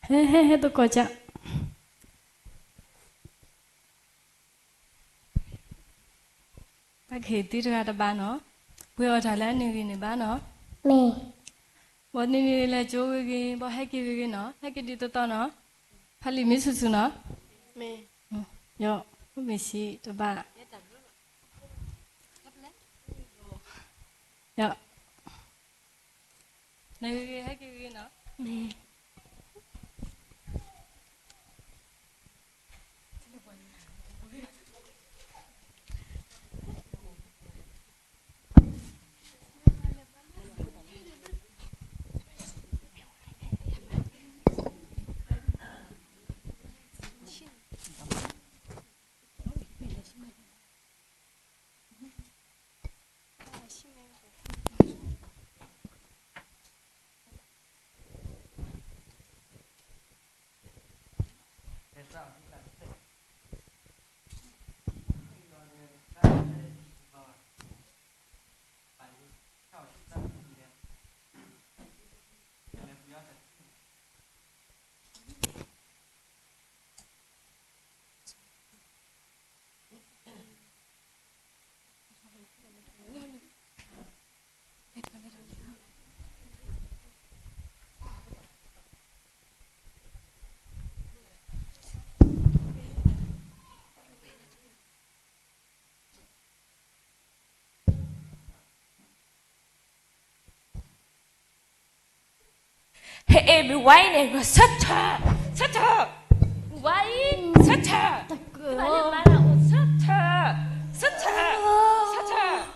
ဟဲ ဟဲ ဟဲသကိးကၢ်, ဘၣ်ကဟ့ၣ်သုတဂၤတဘၣ်နီၤ, ပှ့ၤအီၣ်တၢ်လၢအန့ၢ်ဂံၢ်န့ၢ်ဘါနီၤ, မ့ၢ်, ဘၣ်န့ၢ်ဂံၢ်လၢကၠိဂ့ၤဂ့ၤ, ဘၣ်ဟဲက့ၤဂ့ၤဂ့ၤနီၤ, ဟဲက့ၤဒ်သိးသိးနီၤ, ဖးလံာ်မံဆူၣ်ဆူၣ်နီၤ, မ့ၢ်, ယီၤ, မ့ၢ်ဆံးတဘၣ်, ယီၤ နဂ့ၤဂ့ၤ ဟဲက့ၤဂ့ၤနီၤ, မ့ၢ်. ဟဲအ့ၣ် မ့ၢ်ဝါအံၤန့ၣ် ဆၢထၢၣ်, ဆၢထၢၣ်, ဝါအံၤ ဆၢထၢၣ်, တၢ်လၢမၤတၢ်အိၣ် ဆၢထၢၣ်, ဆၢထၢၣ်,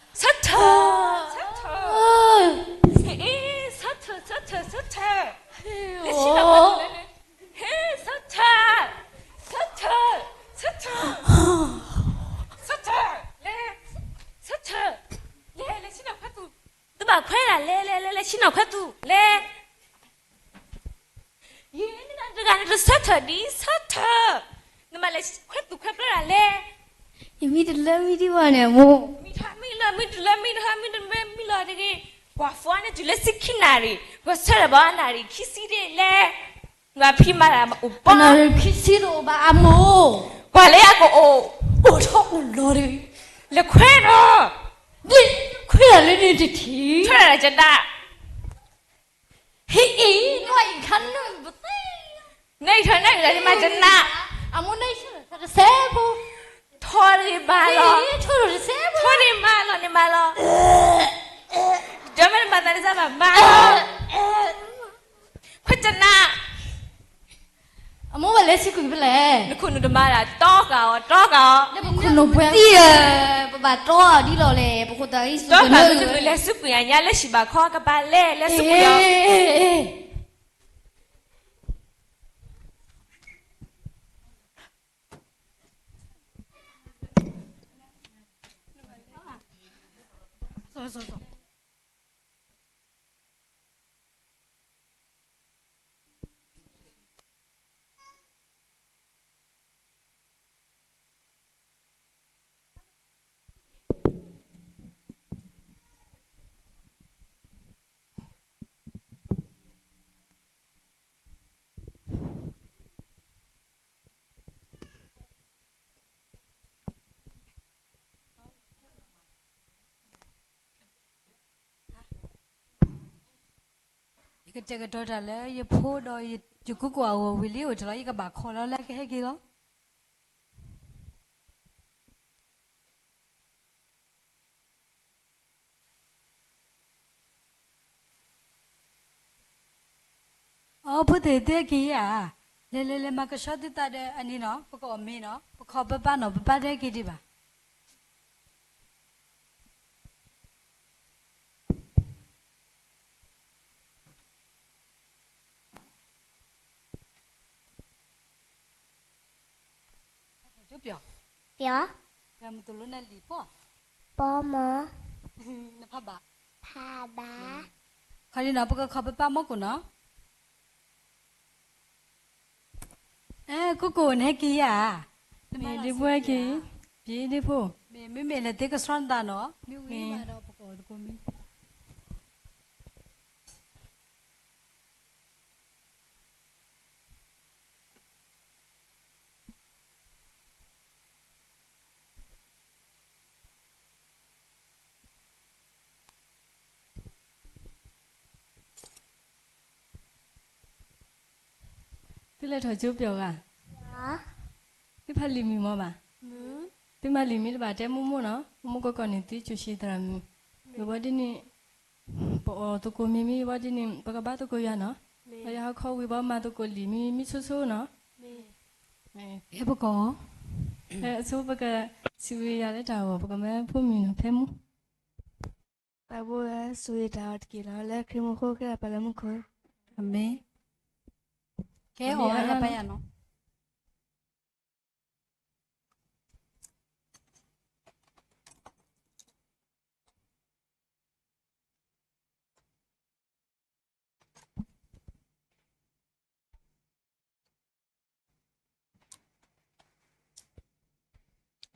ဆၢထၢၣ်, ဆၢထၢၣ်, ဟဲအ့ၣ် ဆၢထၢၣ် ဆၢထၢၣ် ဆၢထၢၣ်, လဲၤဆ့ၣ်နီၤခွဲသူၣ်လဲၣ်, ဟဲ ဆၢထၢၣ်, ဆၢထၢၣ်, ဆၢထၢၣ်, ဆၢထၢၣ်, လဲၤ, ဆၢထၢၣ်, လဲၤ လဲၤဆ့ၣ်နီၤခွဲသူၣ်, သုဘၣ်ခွဲဒၣ် လဲၤ လဲၤ လဲၤ လဲၤဆ့ၣ်နီၤခွဲသူၣ် လဲၤ ယံၤန့ၣ်တဂၤန့ၣ် တဆၢထၢၣ်ဒံး ဆၢထၢၣ်, နမၤလဲၤခွဲသူၣ်ခွဲဖျၢၣ်ဒၣ်လဲၣ်, ယမံတလၢမံဒံးဘၣ်န့ၣ် မိၢ်, မံထီၣ်မံလီၤ မံတလၢမံတဟါ မံတမံလီၤတဂ့ၤ, ကွၢ်ဖီန့ၣ်တုၤလၢဆံခံနၣ်ရံၣ် ဂီၤဆၢထၢၣ်ဘၣ်နၣ်ရံၣ်ခံဆံဒၣ်လဲၣ်, နဖံးမၤတၢ်အိၣ်ဘၣ် နၣ်ရံၣ်ခံဆံတအိၣ်ဘၣ်အမိၢ်, ကွၢ်လၢယကအိၣ်, အိၣ်ထီၣ်အိၣ်လီၤတဂ့ၤ, လဲၤခွဲဒီး, လဲၤခွဲဒၣ်လၢန့ၣ်တထံၣ်, ထွဲဒၣ်ကနၣ် ဟ့ၣ်အံၤ နွံအံၤခါနွံပသ့, နွံထီၣ်နွံဂၤမၤကနၣ်, အမိၢ်န့ၣ် ထီၣ်တစဲးဖိ, ထီၣ်တဂ့ၤမးလီၤ, ထီၣ်တစဲးဖိ, ထီၣ်တဂ့ၤမးလီၤန့ၣ်မးလီၤ, ဒီးမ့ၢ်နမၤသးတစဲးဘၣ်မးလီၤ, ခွဲးကနၣ် အမိၢ်ဘၣ်လဲၤစူးကွံာ်ဖဲလဲၣ်, နခိၣ်နူာ်တမၤဒၣ် တီဃာ်အီၤ တီဃာ်အီၤ, ပခိၣ်နူာ်ပှဲၤ, ပဘၣ်တီအီၤဒ်လီၤလဲၣ်, ပခိၣ်သၣ်အံၤစူးကွံာ်, တီဃာ်နခိၣ်နူာ်လဲၤစူးကွံာ်အညါ လၢစံးဘၣ်ခီကပၤလဲၣ်, လဲၤစူးကွံာ်အီၤ ယကတဲာ်ကတီၤတၢ်လၢယဖိဒီးယကူၣ်ကိၢ်အဂီၢ်ဝံၤလံအိၣ်တ့ၢ်လီၤ, ယကဘၣ်ခိးလီၤလၢကဟဲက့ၤလီၤ. အိ ဖိသ့ၣ်သ့ၣ်က့ၤဧါ, လဲၤလဲၤလဲၤ မၤကဆှီသုသးဒီးအန့ၣ်နီၤ, ပကအီၣ်မ့ၤနီၤ, ပခီၣ်ပပၢ်နီၤ, ပပၢ်တဲက့ၤဒံးဘၣ်. ပျီ, ပျီ, မတလိနလံာ်ဖီ, ပီမီ, နဖးဘၣ်, ဖးဘၣ်, ခီဒံနီၤ ပကခီၣ်ပပၢ်မီၢ်ကိၣ်နီၤ. အဲ ကိၣ်ကိၣ် နဟဲက့ၤဧါ, မ့ၢ်ဒ့ဖိဟဲက့ၤ, ပျံၤဒ့ဖိ, မ့မ့ၢ်လဲၤသ့ကဆှီနသးနီၤ, မ့ၢ်ဝံၤမးဒီးပကအီၣ်သကိးမ့ၤ သုလဲၤထီၣ်ကၠိပျီဂၤ, သုဖးလံာ်မံမီၢ်ဘၣ်, သုမၤလံာ်မံတဘၣ်တဲမိၢ်မိၢ်နီၤ, မိၢ်မိၢ်ကီၢ်ကီၢ်န့ၣ် သုကၠိၣ်ဆံးသရၣ်မုၣ်, ဝံၤဘီဒ်န့ၣ် ပအီၣ်သကိးမ့ၤမံဝံၤဒ်န့ၣ် ပကဘါသကိးယၤနီၤ, ပယီၤဟီခီဝံၤဘီမၤသကိးလံာ်မံ မံဆိဆိနီၤ, ဟဲပကီၢ်, အဆိပကစံးဝံၤယၤလၢတၢ်ဂီၤ ပကမၢဖိမုၣ်နီၤ ဖဲမူ တၢ်ဘိဝဲစူၤယတၢ်အီၤတက့ၢ်လီၤ လၢခရံာ်မူခိၣ်ဃ့အပၢ်လၢမူခိၣ်, အမ့ၢ်, ကဲအီၣ်ဝဲဒၣ်ပယၤနီၤ.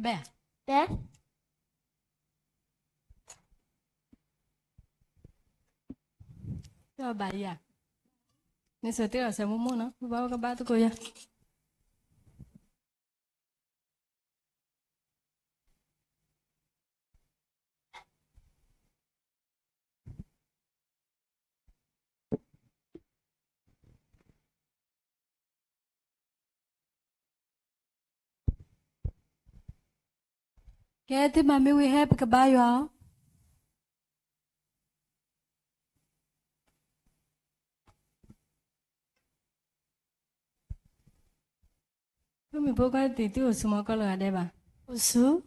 ဘဲ, ဘဲ, ဘၣ်ယၤ, န့ၣ်ဆိးသ့ၣ်အီၤစဲးမိၢ်မိၢ်နီၤ ဘၣ်ဝဲကဘါသကိးယၤ. ကဲ သုမၤမ့ၢ်ဝံၤဟဲ ပကဘါယွၤအီၤ. ဖိမုၣ်ဖိခွါသ့ၣ် သုအိၣ်ဆူၣ်မီၤကီးလၢဂၤဒဲးဘၣ်. အိၣ်ဆူၣ်.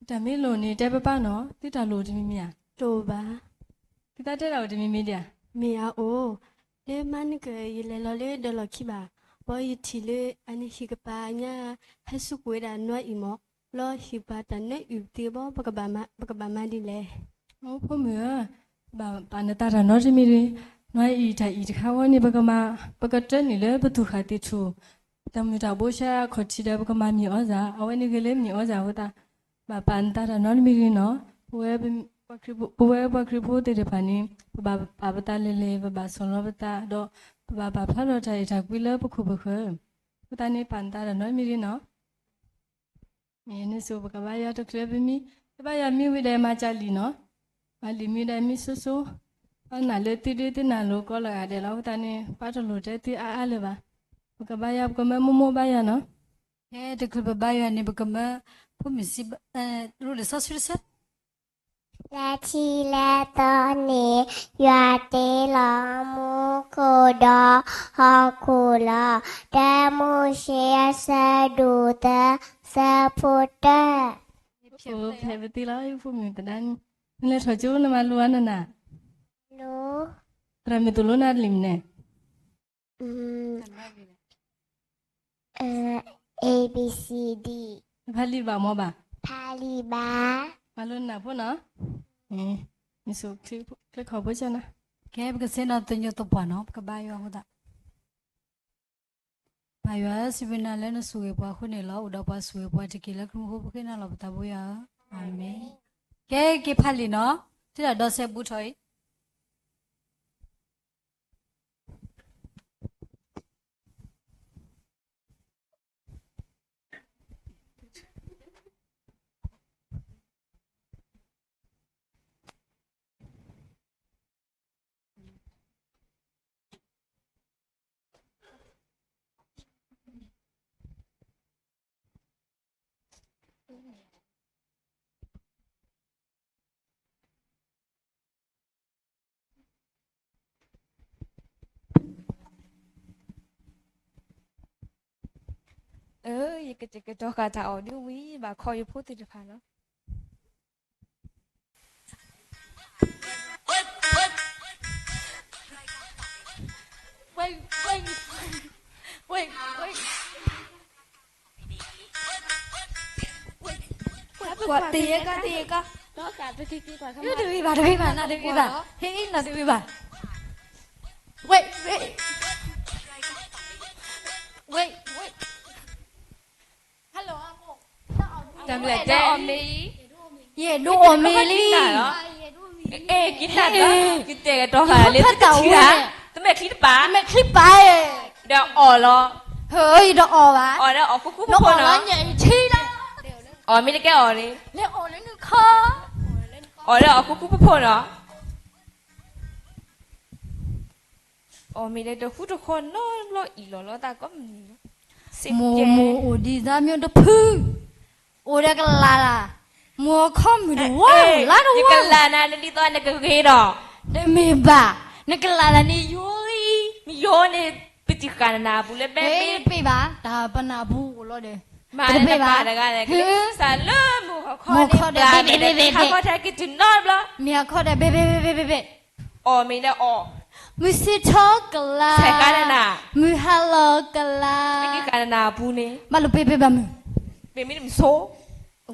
တၢ်မ့ၢ်လိၣ်န့ၣ် တဲပပၢ်နီၤ သုတၢ်လိၣ်တမံၤမံၤဧါ. တအိၣ်ဘၣ်. သုသးတဲတၢ်အိၣ်တမံၤမံၤဒံးဧါ. မ့ၢ်ဧါအိၣ်, လၢမါန့ၣ်က ယလဲၤလီၤလၢဒၢးလီၢ်ခံဘၣ်, ဘီယထံၣ်လၢအန့ၣ်ဟံၣ်ကပၤညါ ဟဲစူးကွံာ်ဝဲဒၣ်နွါအံၤမး, လီၤဟံၣ်ပၤတၢ်နၢအုၣ်သ့ဘီ ပကဘၣ်မၤဒ်လဲၣ်. အိ ဖိမုၣ်ဧၢ, ဘၣ်ပာ်နသးတၢ်နီတမံၤတဂ့ၤ, နွါအံၤတၢ်အံၤတခါဝဲန့ၣ် ပကမၤ, ပကတၢနုာ်လၢပသူၣ်ဃာ်သ့ၣ်ထူၣ်, တၢ်မုာ်တၢ်ဘိဆါအခီၣ်ထံးဒီး ပကမၤမ့ၢ်အီၣ်စၢ်, အဝဲန့ၣ်ဂ့ၤလၢမ့ၢ်အီၣ်စၢ်အဃိသတး, ဘၣ်ပာ်နသးတၢ်နီတမံၤတဂ့ၤနီၤ. ပဝဲပှၤခရံာ်ဖိသ့ၣ်တဖၣ်န့ၣ် ပဘၣ်ပာ်ပသးလဲၤလဲၤ ပဘၣ်ဆီၣ်လီၤပသးဒီး ပဘၣ်ပာ်ဖျါထီၣ်တၢ်အဲၣ်တၢ်ကွံလၢပခိၣ်ပဃၢၤ, အဃိသတးန့ၣ် ပာ်နသးတၢ်နီတမံၤတဂ့ၤနီၤ. န့ၣ်ဆိ ပကဘါယွၤတချုးပမံ, တဘါယွၤမံဝံၤဒီးမၤစၢ်လံနီၤ, မၤလံာ်မံဒီးမံဆိဆိ, ဘၣ်နာ်လၢသုဒုသုနၢ်လိၤကီးလၢဂၤဒဲးလီၤ. အဃိသတးန့ၣ် ပှၤတလိၣ်တဲသုအါအါလၢၤဘၣ်. ပကဘါယွၤ ပကမၢမိၢ်မိၢ်ဘါယွၤနီၤ. ဖဲတချုးပဘါယွၤန့ၣ် ပကမၢ ဖိမုၣ်စံး ရူၣ်လံာ်စီဆှံတဆၢ, လၢထံလၢသီန့ၣ် ယွၤတ့လီၤမူခိၣ်ဒီးဟီၣ်ခိၣ်လီၤ. တၢမိၤၡ့ အဆၢဒိၣ်သၢ ဆၢဖိတၢ. ဖဲပသ့လီၤ ဖိမုၣ်သဒါန့ၣ် နလဲၤထီၣ်ကၠိနမၤလိအါနၤနၤ, သရၣ်မုၣ်သိၣ်လိနၤတလံၤမနုၤန့ၣ် A B C D နဖးလံာ်ဘၣ်မ့ၢ်ဘၣ်, ဖးလံာ်ဘၣ်, မၤလိနၢ်ဖိနီၤ, မ့ၢ်ဆိၣ်ချ့ခီၣ်ဖိကၠီနၤ, ကဲ ပကဆ့ၣ်နီၤသညိၣ်သပှၢ်နီၤ ပကဘါယွၤအဃိသတး ပၢ်ယွၤဧၢ, စံးဘျုးနၤလၢနဆိၣ်ဂ့ၤပှၤအဃိန့ၣ်လီၤ. အိၣ်ဒီးပှၤဆိၣ်ဂ့ၤပှၤတက့ၢ်လၢခရံာ်ဖိဃ့နၤလီၤပသးဘိယွၤဧၢ, အၤမ့ၣ်. ကဲ က့ၤဖးလံာ်နီၤ, ထံၣ်တၢ်ဒီးစဲဘူးထီၣ်အံၤ ယကတဲာ်ကတီၤဃာ်တၢ်အီၣ်ဒ်ဝံၤဘၣ်ခီယဖိသ့ၣ်တဖၣ်လီၤ. တယဲၢ်ကီ တယဲၢ်ကီ, တဂ့ၤဘၣ် တဂ့ၤဘၣ် နတဂ့ၤဘၣ်, ဟ့ၣ်အံၤ နတဂ့ၤဘၣ်, ဝဲ, ဝဲ, တၢ်မ့ၢ်တဲအီၣ်မ့ၢ်အံၤ, ယအဲၣ်ဒိးအီၣ်မ့ၢ်လံ, အဲၣ်က့ၤတၢ်ဒီး ကတဲာ်ကတီၤဃာ်လၢ တထံၣ်တၢ်, တမဲာ်ချံတပၤ, တမဲာ်ချံပၤ, ဒီးအီၣ်လီၤ, ဟၢအံၤဒီးအီၣ်ဘၣ်, အီၣ်ဒီးအီၣ်ဃူဃူဖိဖိနီၤ, အီၣ်မ့ၢ်တကဲအီၣ်န့ၣ်, လဲၤအီၣ်လၢနခီ, အီၣ်လၢအီၣ်ဃူဃူဖိဖိနီၤ. အီၣ်မ့ၢ်လၢတဃူတဃီနီတဘျီအံၤလီၤလီၤ တၢ်ကိးမုၢ်နံၤလီၤ. မိၢ်မိၢ်အိၣ်ဒံးသးမ့ၢ်တဖု, အိၣ်ဒီးကလၤလၢ်, မိၢ်အခီမုၣ်တဝါ, လါတဝါ, ယကလၤနၤနဒ်သိးနကဂ့ၤဒီး, တမ့ၢ်ဘၣ်, နကလၤလၢ်န့ၣ်ယိလံ, မ့ၢ်ယိန့ၣ် ပတံၢ်ဃာ်နနၢ်ပူၤလၢဘဲမ့ၢ်, တပ့ၢ်ဘၣ်, တၢ်ပနၢ်ပူၤအိၣ်လီၤဒီး, မၤလၢနပၢ်တဂၤလဲၣ်, စၢ်လၢမိၢ်ခီန့ၣ် ပျၢ်န့ၣ်တခါခီတၢ်က့ၤတုၤနီတဘျီ, မ့ၢ်အခီဒီး ဘဲဘဲဘဲဘဲဘဲဘဲ အီၣ်မ့ၢ်လၢအီၣ်, မုၢ်ဆ့ၣ်ထီကလၤ, ဆဲးဃါနနၢ်, မုၢ်ဟါလီၤကလၤ, ပတံၢ်ဃာ်နနၢ်ပူၤန့ၣ်, ဘၣ်လိာ်ပ့ၤပ့ၤဘၣ်မုၢ်, ပမ့ၢ်တမုၢ်ဆိ,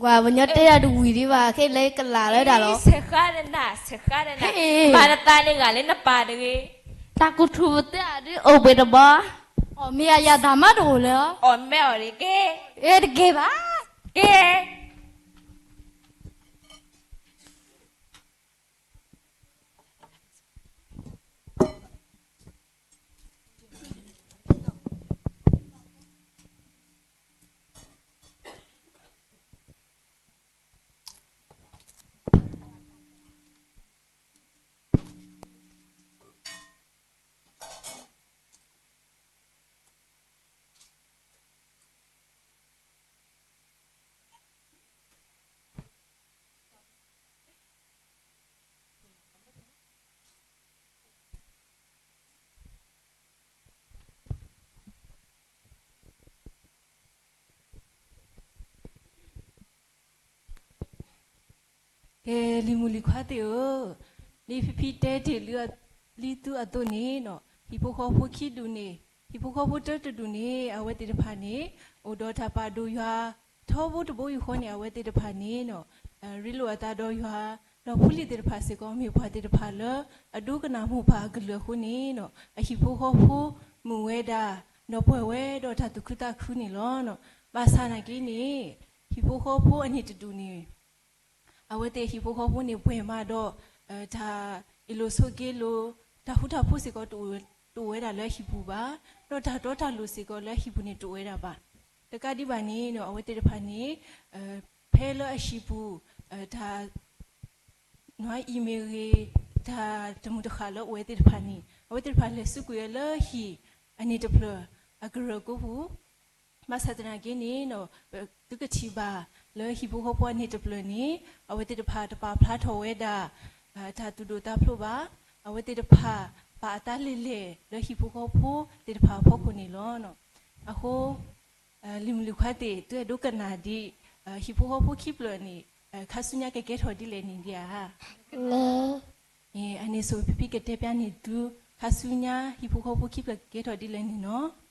ပှၤပညီတဲတၢ်တဝံၤဒံးဘၣ် ခဲလၢကလၤလၢဒၣ်လီၤ, ဆဲးဃါနနၢ်, ဆဲးဃါနနၢ်, မၤနသးန့ၣ်ဂၤလၢနပၢ်တဂ့ၤ, တၢ်ကူၣ်ထူၣ်ပသ့အဒုးအိၣ်ဘှံးတဘီ, အီၣ်မ့ၢ်အယၤတၢ်မၤတအိၣ်လၢၤ, အီၣ်မ့ၢ်အီၣ်န့ၣ်က့, အဲတက့ၢ်ဘၣ်, က့ ကဲ လံၤမုၣ်လံၤခွါသ့ၣ်ဧၢ, ဒ်ဖံဖံတဲတ့ၢ်လံ လံသုအသိးန့ၣ်နီၤ, ဟံၣ်ဖိဃီဖိခံဒူၣ်န့ၣ်, ဟံၣ်ဖိဃီဖိတၢတဒူၣ်န့ၣ် အဝဲသ့ၣ်တဖၣ်န့ၣ် အိၣ်ဒီးတၢ်ပာ်ဒိၣ်ယွၤ ထီဘိတဘိယူၢ်ဃီန့ၣ် အဝဲသ့ၣ်တဖၣ်န့ၣ်နီၤ, ရ့လိာ်အသးဒီးယွၤ, ဒီးဖိလံၤသ့ၣ်တဖၣ်စ့ၢ်ကီး မ့ၢ်ပှၤသ့ၣ်တဖၣ်လၢ အဒိကနၣ်မိၢ်ပၢ်အကလုၢ်အဃိန့ၣ်နီၤ, အဟံၣ်ဖိဃီဖိမုာ်ဝဲဒၣ်, ဒီးပှဲၤဝဲဒီးတၢ်သူၣ်ခုသးခုန့ၣ်လီၤ. ဘၣ်ဆၣ်နာ်က့န့ၣ်, ဟံၣ်ဖိဃီဖိအန့ၣ်တဒူၣ်န့ၣ် အဝဲသ့ၣ်ဟံၣ်ဖိဃီဖိန့ၣ် ပှဲၤမးဒီး တၢ်အ့ၣ်လိာ်ဆိးက့လိာ်, တၢ်ဃူတၢ်ဖိးစ့ၢ်ကီးတအိၣ်ဝဲဒၣ်လၢအဟံၣ်ပူၤဘၣ်, ဒီးတၢ်တီတၢ်လိၤစ့ၢ်ကီးလၢအဟံၣ်ပူၤန့ၣ်တအိၣ်ဝဲဒၣ်ဘၣ်. တကးဒံးဘၣ်န့ၣ်နီၤ အဝဲသ့ၣ်တဖၣ်န့ၣ် ဖဲလၢအဟံၣ်ပူၤ တၢ် နွါအံၤမ့ၢ်ဂ့ၤ, တၢ်တမုာ်တဃၣ်လၢအအိၣ်ဝဲသ့ၣ်တဖၣ်န့ၣ် အဝဲသ့ၣ်တဖၣ်လဲၤစူးကွံာ်ဝဲလၢဟံၣ်အန့ၣ်တဖျၢၣ်အကရၢၢ်ကိးပူၤ, ဘၣ်ဆၣ်သနာ်က့န့ၣ် သုကထံၣ်ဘၣ်လၢဟံၣ်ဖိဃီဖိအန့ၣ်တဖျၢၣ်န့ၣ် အဝဲသ့ၣ်တဖၣ်တပာ်ဖျါထီၣ်ဝဲဒၣ် တၢ်သူၣ်ဒိၣ်သးဖျိးဘၣ်. အဝဲသ့ၣ်တဖၣ်ပာ်အသးလဲၢ်လဲၢ်လၢဟံၣ်ဖိဃီဖိသ့ၣ်တဖၣ်အဖီခိၣ်န့ၣ်လီၤ. အဃိ လံၤမုၣ်လံၤခွါသ့ၣ် သုအဲၣ်ဒိးကနၣ်ဒံး ဟံၣ်ဖိဃီဖိခံဖျၢၣ်န့ၣ် ခါဆူညါကကဲထီၣ်ဒ်လဲၣ်န့ၣ်ဒံးဧါ. အန့ၣ်ဆိၣ်ဖံဖံကတဲပျါန့ၢ်သု ခါဆူညါဟံၣ်ဖိဃီဖိခံဖျၢၣ်ကကဲထီၣ်ဒ်လဲၣ်န့ၣ်လီၤ.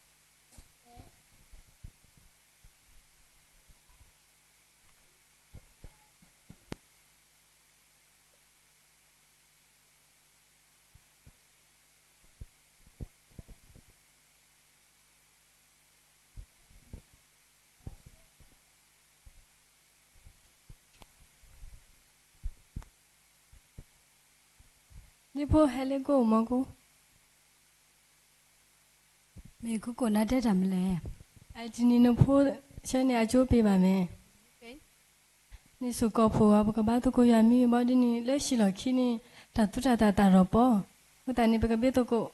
ဒ်ဖိဟဲလၢကိၣ်မီကိၣ်, မ့ၢ်ကိၣ်ကိၣ်နါတဲတၢ်မနုၤလဲၣ်. အတနံၤနဖိဆၢန့ၣ်အကၠိပ့ၤဘၣ်မ့ၢ် န့ၣ်စူၢ်ကီၢ်ဖိဂီၢ် ပကဘါသကိးယွၤမံဘီဒ်န့ၣ် လၢဟံၣ်လီၢ်ခံန့ၣ် တၢ်သူၣ်တၢ်သးတၢ်ရီၢ်ပီ, အဃိသတးန့ၣ် ပကဘါသကိး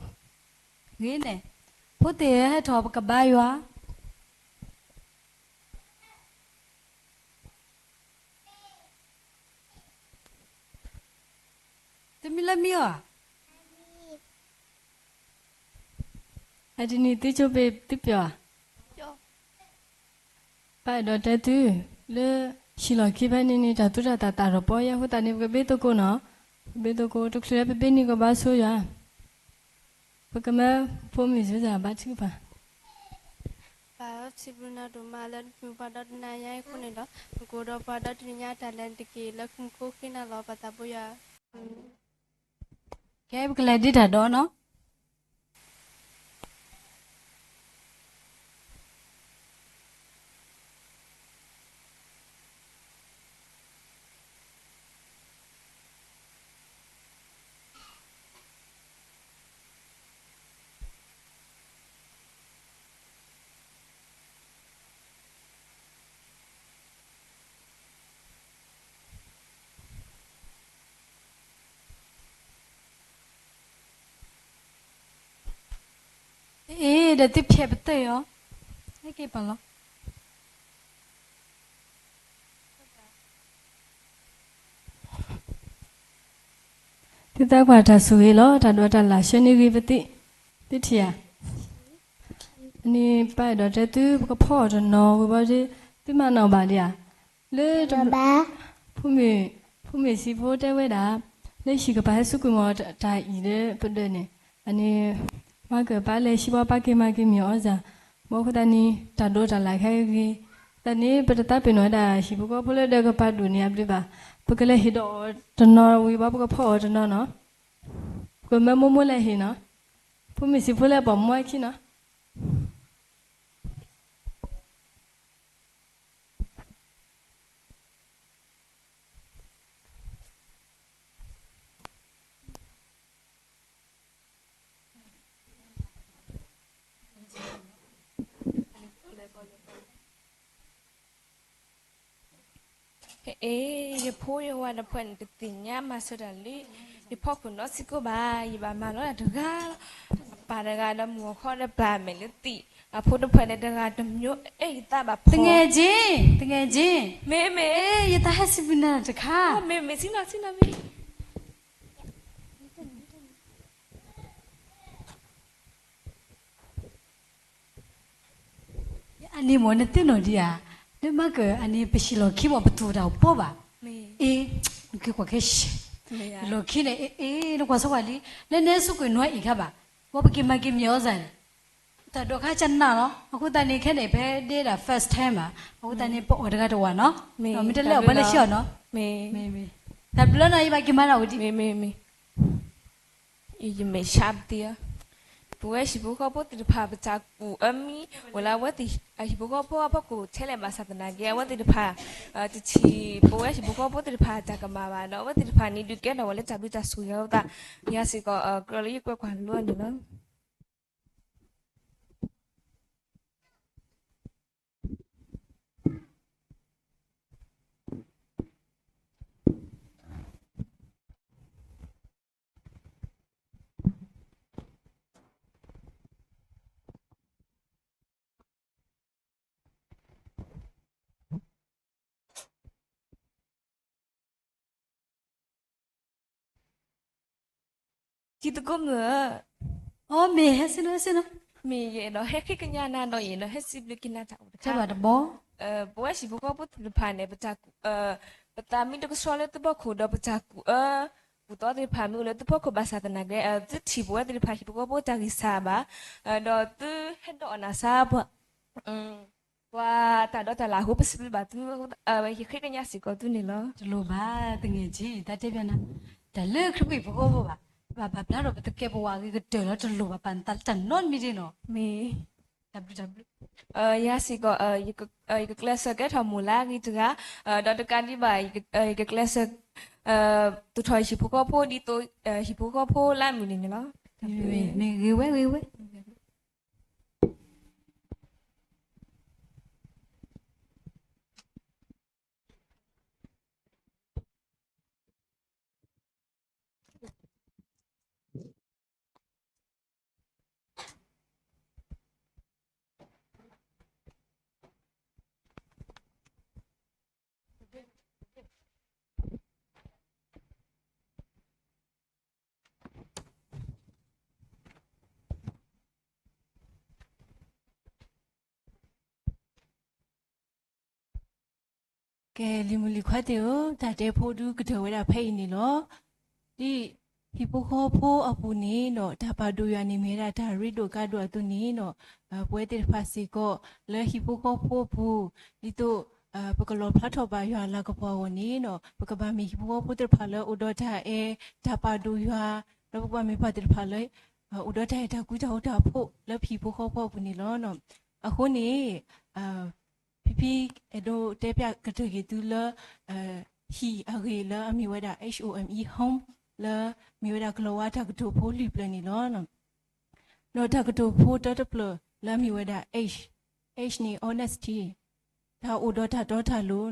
ဂ့ၤန့ၣ်, ဖိသ့ၣ်ဧၢ ဟဲထီၣ်ပကဘါယွၤ တမံၤလၢမံၤဧါ. အတနံၤသုကၠိပ့ၤသုပျီၤဧါ. ပၢ်အဲၣ်ဒိးတဲသု လၢဟံၣ်လီၢ်ခံဖဲန့ၣ်န့ၣ် တၢ်သူၣ်တၢ်သးတၢ်ရီၢ်ပီယဲ အဃိသတးန့ၣ် ပကဘါသကိးနီၤ, ပကဘါသကိး တချုးလၢပဘါန့ၣ် ကဘါဆိယွၤ, ပကမၢဖိမုၣ်စူၤစၢ်ဘါထုကဖၣ် ပၢ်ဧၢ စံးဘျုးနၤဒိၣ်မးလၢနမၤပှၤဒီတနံၤညါအံၤအဃိန့ၣ်ဒီး နကအိၣ်ဒီးပှၤဒီတနံၤညါတၢ်လဲၤတက့ၢ်လၢမူခိၣ်ဃ့နၤလီၤ ပသးဘိယွၤ. ကဲ ပကလဲၤဒ့တၢ်ဒီးနီၤ. အ့ ဒီးသုဖျဲးပသၢၣ်အီၤ, ဟဲက့ၤပာ်လီၤ. သုသးကွၢ်တၢ်ဆိၣ်ဂ့ၤလီၤ, တၢ်ဒိးတၢ်လၣ်ဆှၢန့ၢ်ဂ့ၤပသ့ၣ်, သုထံၣ်ဧါ. အန့ၣ်ပၢ်အဲၣ်ဒိးတဲသု ပကဖီအီၤတနီၤဝံၤဘီဒ် သုမၤနီၣ်ဘၣ်ဒံးဧါ. လၢ ဖိမ့ၢ် ဖိမ့ၢ်စံးဖိတဲဝဲဒၣ် လၢဟံၣ်ကပၤဟဲစူးကွံာ်မီၤတၢ်အံၤလၢပဒၢးန့ၣ်, အန့ၣ် မၤကၢၢ်ပၢ်လဲၤဟံးဘီပၢ်က့ၤမၤက့ၤမံၤအီၣ်စၢ်, ဘီအဃိသတးန့ၣ် တၢ်ဒိးတၢ်လၣ်ခဲအံၤဂ့ၤ, သတးန့ၣ် ပတသးပ့ၤနီၣ်ဝဲဒၣ်ဟံၣ်ဖိဃီဖိလၢဒၢးကပၤဒိၣ်န့ၣ်အဘျုးဘၣ်, ပကလဲၤဟ့ၣ်ဒီးအီၤတနီၤဝံၤဘီ ပကဖီအီၤတနီၤနီၤ, ပကမၢမိၢ်မိၢ်လဲၤဟ့ၣ်နီၤ, ဖိမ့ၢ်စံးဖိလဲၤပိာ်မိၢ်အခံနီၤ. အ့ ယဖိယဝၤတဖၣ်န့ၣ် တသ့ၣ်ညါမၤစၢၤတၢ်လၢ ယဖီခိၣ်နီတစဲးဘၣ်, ယဘၣ်မၤလီၤတၢ်တဂၤလီၤ. အပၢ်တဂၤဒီးမုၢ်ဂီၤခီဒီးပျၢ်မဲာ်လၢသံး, အဖိတဖၣ်န့ၣ်တဂၤတမံၤ, အဲၣ်ယသးဘၣ်ဖီ, တဂၤက့, တဂၤက့, မ့ၢ်မ့ၢ်, ယသးဟဲစံးဘျုးနၤတခါ, မ့ၢ်မ့ၢ်, ဆံနီၤ ဆံနီၤမ့ၢ် အန့ၣ်မ့ၢ်နသ့ၣ်နီၣ်ဒံးဧါ, လၢမၤကၢၢ်အန့ၣ် ပဟံၣ်လီၢ်ခံမ့ၢ်ပသူၣ်တၢ်အိၣ်ပီဘၣ်, အ့, နကကွၢ်ခဲဆ့, လီၢ်ခံန့ၣ် အ့ နကွၢ်ဆိကွၢ်လံ, လၢနဲစူးကွံာ်နွံအံၤခါဘၣ်, ဝဲပက့ၤမၤက့ၤမံၤအီၣ်စၢ်န့ၣ်, တၢ်ဒိးခါကနၣ်လီၤ, အဃိသတးန့ၣ် ခဲန့ၣ် ဖဲဒ့ဒၣ် first time ဘၣ်, အဃိသတးန့ၣ် ပအီၣ်တဂၤတဝာ်နီၤ, မ့ၢ်တလဲၤအီၣ်ဘၣ်လၢခံအီၤနီၤ, မ့ၢ်, တၢ်ဘျုးနီၤ ယဘၣ်က့ၤမၤတၢ်ဝဲဒ် မ့ၢ်မ့ၢ်မ့ၢ် ယမဲာ်ဆှးပသံဧၢ, ပဝဲဟံၣ်ဖိဃီဖိသ့ၣ်တဖၣ် ပတၢ်ကူၣ်အၢမံ, ဝဲလၢအဝဲသ့ၣ်ဟံၣ်ဖိဃီဖိအဖီခိၣ်ထဲလဲၣ်ဘၣ်ဆၣ်သနာ်က့ အဝဲသ့ၣ်တဖၣ် တထံၣ်ပဝဲဟံၣ်ဖိဃီဖိသ့ၣ်တဖၣ်တၢ်ကမၣ်ဘၣ်ဒီး အဝဲသ့ၣ်တဖၣ်န့ၣ် ဒုးကဲထီၣ်ဝဲလၢတၢ်ဘျုးတၢ်ဆိၣ်ဂ့ၤအသး, ယၤစ့ၢ်ကီး ကြၢးလၢယကွဲးကွၢ်လိအန့ၣ်လီၤ. ထံသကိးမုၣ်ဧၢ, အိ မ့ၢ်ဟဲဆ့ၣ်နီၤ ဟဲဆ့ၣ်နီၤ, မ့ၢ်ယအဲၣ်ဒိးဟဲဃ့ကညးနၤဒီး ယအဲၣ်ဒိးဟဲစံးဘျုးက့ၤနၤတၢ်အိၣ်တခါ, တၢ်ဘၣ်တဘီ, ပဝဲဟံၣ်ဖိဃီဖိသ့ၣ်တဖၣ်န့ၣ် ပတၢ်ကူၣ်, ပသးမံတကဆှီလၢသုဖီခိၣ်ဒီး ပတၢ်ကူၣ်အၢကူၣ်သီသ့ၣ်တဖၣ်မ့ၢ်အိၣ်လၢသုဖီခိၣ်ဘၣ်ဆၣ်သနာ်က့ သုထံၣ်ပဝဲသ့ၣ်တဖၣ်ဟံၣ်ဖိဃီဖိတၢ်ဂံၢ်စၢ်ဘၣ်, ဒီးသုဟဲဒီးအီၣ်နၢ်ဆါ ပှၤတၢ်ဒီးတၢ်လၢ်အဃိ ပစံးဘျုးဘၣ်သု, ယဃ့ကညးစ့ၢ်ကီးသုန့ၣ်လီၤ. တလိၣ်ဘၣ် သငယ်ချင်း, တၢ်တဲဘၣ်နၤ, တၢ်လၢခရံာ်ဖိဟံၣ်ဖိဃီဖိဘၣ်, ဘၣ်ဘၣ်ဖျါထီၣ်ပသကဲးပဝးအဂ့ၤကတၢၢ်လီၤ. တလိၣ်ဘၣ်ပာ်နသးလၢတၢ်နီတမံၤဒ်နီၤ, မ့ၢ်, တၢ်ဘျုးတၢ်ဘျုး, ယၤစ့ၢ်ကီး ယကကျဲးစၢးကဲထီၣ်မိၢ်လၢအဂ့ၤတဂၤ, ဒီးတကးဒံးဘၣ် ယကကျဲးစၢး သူၣ်ထီၣ်ဟံၣ်ဖိဃီဖိ ဒ်သိးဟံၣ်ဖိဃီဖိလၢအမုာ်န့ၣ်န့ၣ်လီၤ. မ့ၢ်ဂ့ၤဝဲဂ့ၤဝဲ. ကဲ လံၤမုၣ်လံၤခွါသ့ၣ်ဧၢ, တၢ်တဲဖိဒုးကတၢၢ်ဝဲဒၣ်ဖဲအံၤန့ၣ်လီၤ. ဒ်ဟံၣ်ဖိဃီဖိအပူၤန့ၣ်ဒီး တၢ်ပာ်ဒိၣ်ယွၤန့ၣ်မ့ၢ်ဝဲဒၣ်တၢ်အရ့ဒိၣ်အကါဒိၣ်အသိးန့ၣ်ဒီး ပဝဲသ့ၣ်တဖၣ်စ့ၢ်ကီး လၢဟံၣ်ဖိဃီဖိအပူၤ ဒ်သိး ပကလီၣ်ဖျါထီၣ်ဘၣ်ယွၤအလၤကပီၤအဂီၢ်န့ၣ်ဒီး ပကဘၣ်မ့ၢ်ဟံၣ်ဖိဃီဖိသ့ၣ်တဖၣ်လၢအိၣ်ဒီးတၢ်အဲၣ်တၢ်ပာ်ဒိၣ်ယွၤ, ဒီးပကဘၣ်မ့ၢ်ပှၤသ့ၣ်တဖၣ်လၢ အိၣ်ဒီးတၢ်အဲၣ်တၢ်ကွံတၢ်ဃူတၢ်ဖိးလၢပဟံၣ်ဖိဃီဖိအပူၤန့ၣ်လီၤ. အဃိန့ၣ် ဖံဖံအဲၣ်ဒိးတဲပျးကတၢၢ်က့ၤသုလၢ ဟံၣ်အဂ့ၢ်လၢအမ့ၢ်ဝဲဒၣ် H O M E, home လၢမ့ၢ်ဝဲဒၣ်ကလီၤဝါတၢ်ကတိၤဖိလွံၢ်ဖျၢၣ်န့ၣ်လီၤ. ဒီးတၢ်ကတိၤဖိတၢတဖျၢၣ်လၢအမ့ၢ်ဝဲဒၣ် H, H န့ၣ် honesty, တၢ်အိၣ်ဒီးတၢ်တီတၢ်လိၤ,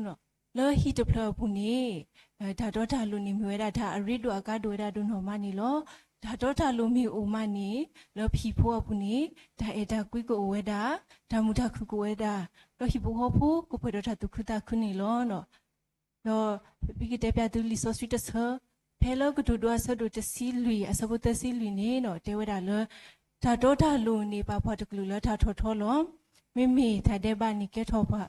လၢဟံၣ်တဖျၢၣ်အပူၤန့ၣ် တၢ်တီတၢ်လိၤန့ၣ်မ့ၢ်ဝဲဒၣ်တၢ်အရ့ဒိၣ်အကါဒိၣ်ဝဲဒၣ်ဒိၣ်နီၢ်မးန့ၣ်လီၤ. တၢ်တီတၢ်လိၤမ့ၢ်အိၣ်မးန့ၣ် လၢပဟံၣ်ဖိအပူၤန့ၣ် တၢ်အဲၣ်တၢ်ကွံကအိၣ်ဝဲဒၣ်, တၢ်မုာ်တၢ်ခုၣ်ကအိၣ်ဝဲဒၣ်, ဒီးဟံၣ်ဖိဃီဖိကပှဲၤဒီးတၢ်သူၣ်ခုသးခုန့ၣ်လီၤ. ဒီးဖံဖံကတဲပျးသုလံာ်စီဆှံတဆၢ, ဖဲလၢကတိၤဒိအဆၢဒိၣ်တဆံလွံၢ် အဆၢဖိသၢဆံလွံၢ်န့ၣ်ဒီး တဲဝဲဒၣ်လၢ တၢ်တီတၢ်လိၤန့ၣ်ပာ်ပှၤတကလုာ်လၢတၢ်ထီၣ်ထီလီၤ. မ့မ့ၢ်တၢ်ဒဲးဘးန့ၣ် ကဲထီၣ်ပှၤ,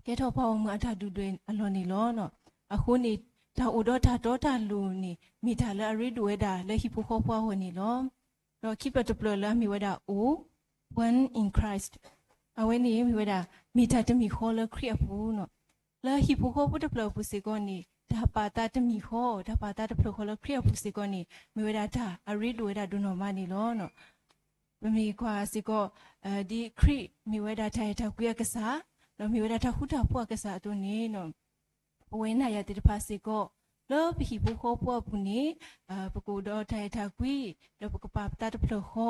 ကဲထီၣ်ပှၤဂီၢ်မုၢ်အတၢ်ဒုၣ်ဒွဲၣ်အလီၢ်န့ၣ်လီၤ. အဃိန့ၣ် တၢ်အိၣ်ဒီးတၢ်တီတၢ်လိၤန့ၣ် မ့ၢ်တၢ်လၢအရ့ဒိၣ်ဝဲဒၣ်လၢဟံၣ်ဖိဃီဖိအဂီၢ်န့ၣ်လီၤ. ဒီးခံဖျၢၣ်တဖျၢၣ်လၢအမ့ၢ်ဝဲဒၣ် O, one in Christ, အဝဲန့ၣ်မ့ၢ်ဝဲဒၣ် မ့ၢ်တၢ်တမံၤဃီလၢခရံာ်အပူၤန့ၣ်, လၢဟံၣ်ဖိဃီဖိတဖျၢၣ်အပူၤစ့ၢ်ကီးန့ၣ် တၢ်ပာ်သးတမံၤဃီ, တၢ်ပာ်သးတဖျၢၣ်ဃီလၢခရံာ်အပူၤစ့ၢ်ကီးန့ၣ် မ့ၢ်ဝဲဒၣ်တၢ်အရ့ဒိၣ်ဝဲဒၣ်ဒိၣ်နီၢ်မးန့ၣ်လီၤ. ပမ့ၢ်ကွၢ်စ့ၢ်ကီး ဒ်ခရံာ်မ့ၢ်ဝဲဒၣ်တၢ်အဲၣ်တၢ်ကွံအကစၢ်, ဒီးမ့ၢ်ဝဲဒၣ်တၢ်ဃူတၢ်ဖိးအကစၢ်အသိးန့ၣ် ပဝဲနၤယၤသ့ၣ်တဖၣ်စ့ၢ်ကီး လၢပဟံၣ်ဖိဃီဖိအပူၤန့ၣ် ပကအိၣ်ဒီးတၢ်အဲၣ်တၢ်ကွံ, ဒီးပကပာ်ပသးတဖျၢၣ်ဃီ,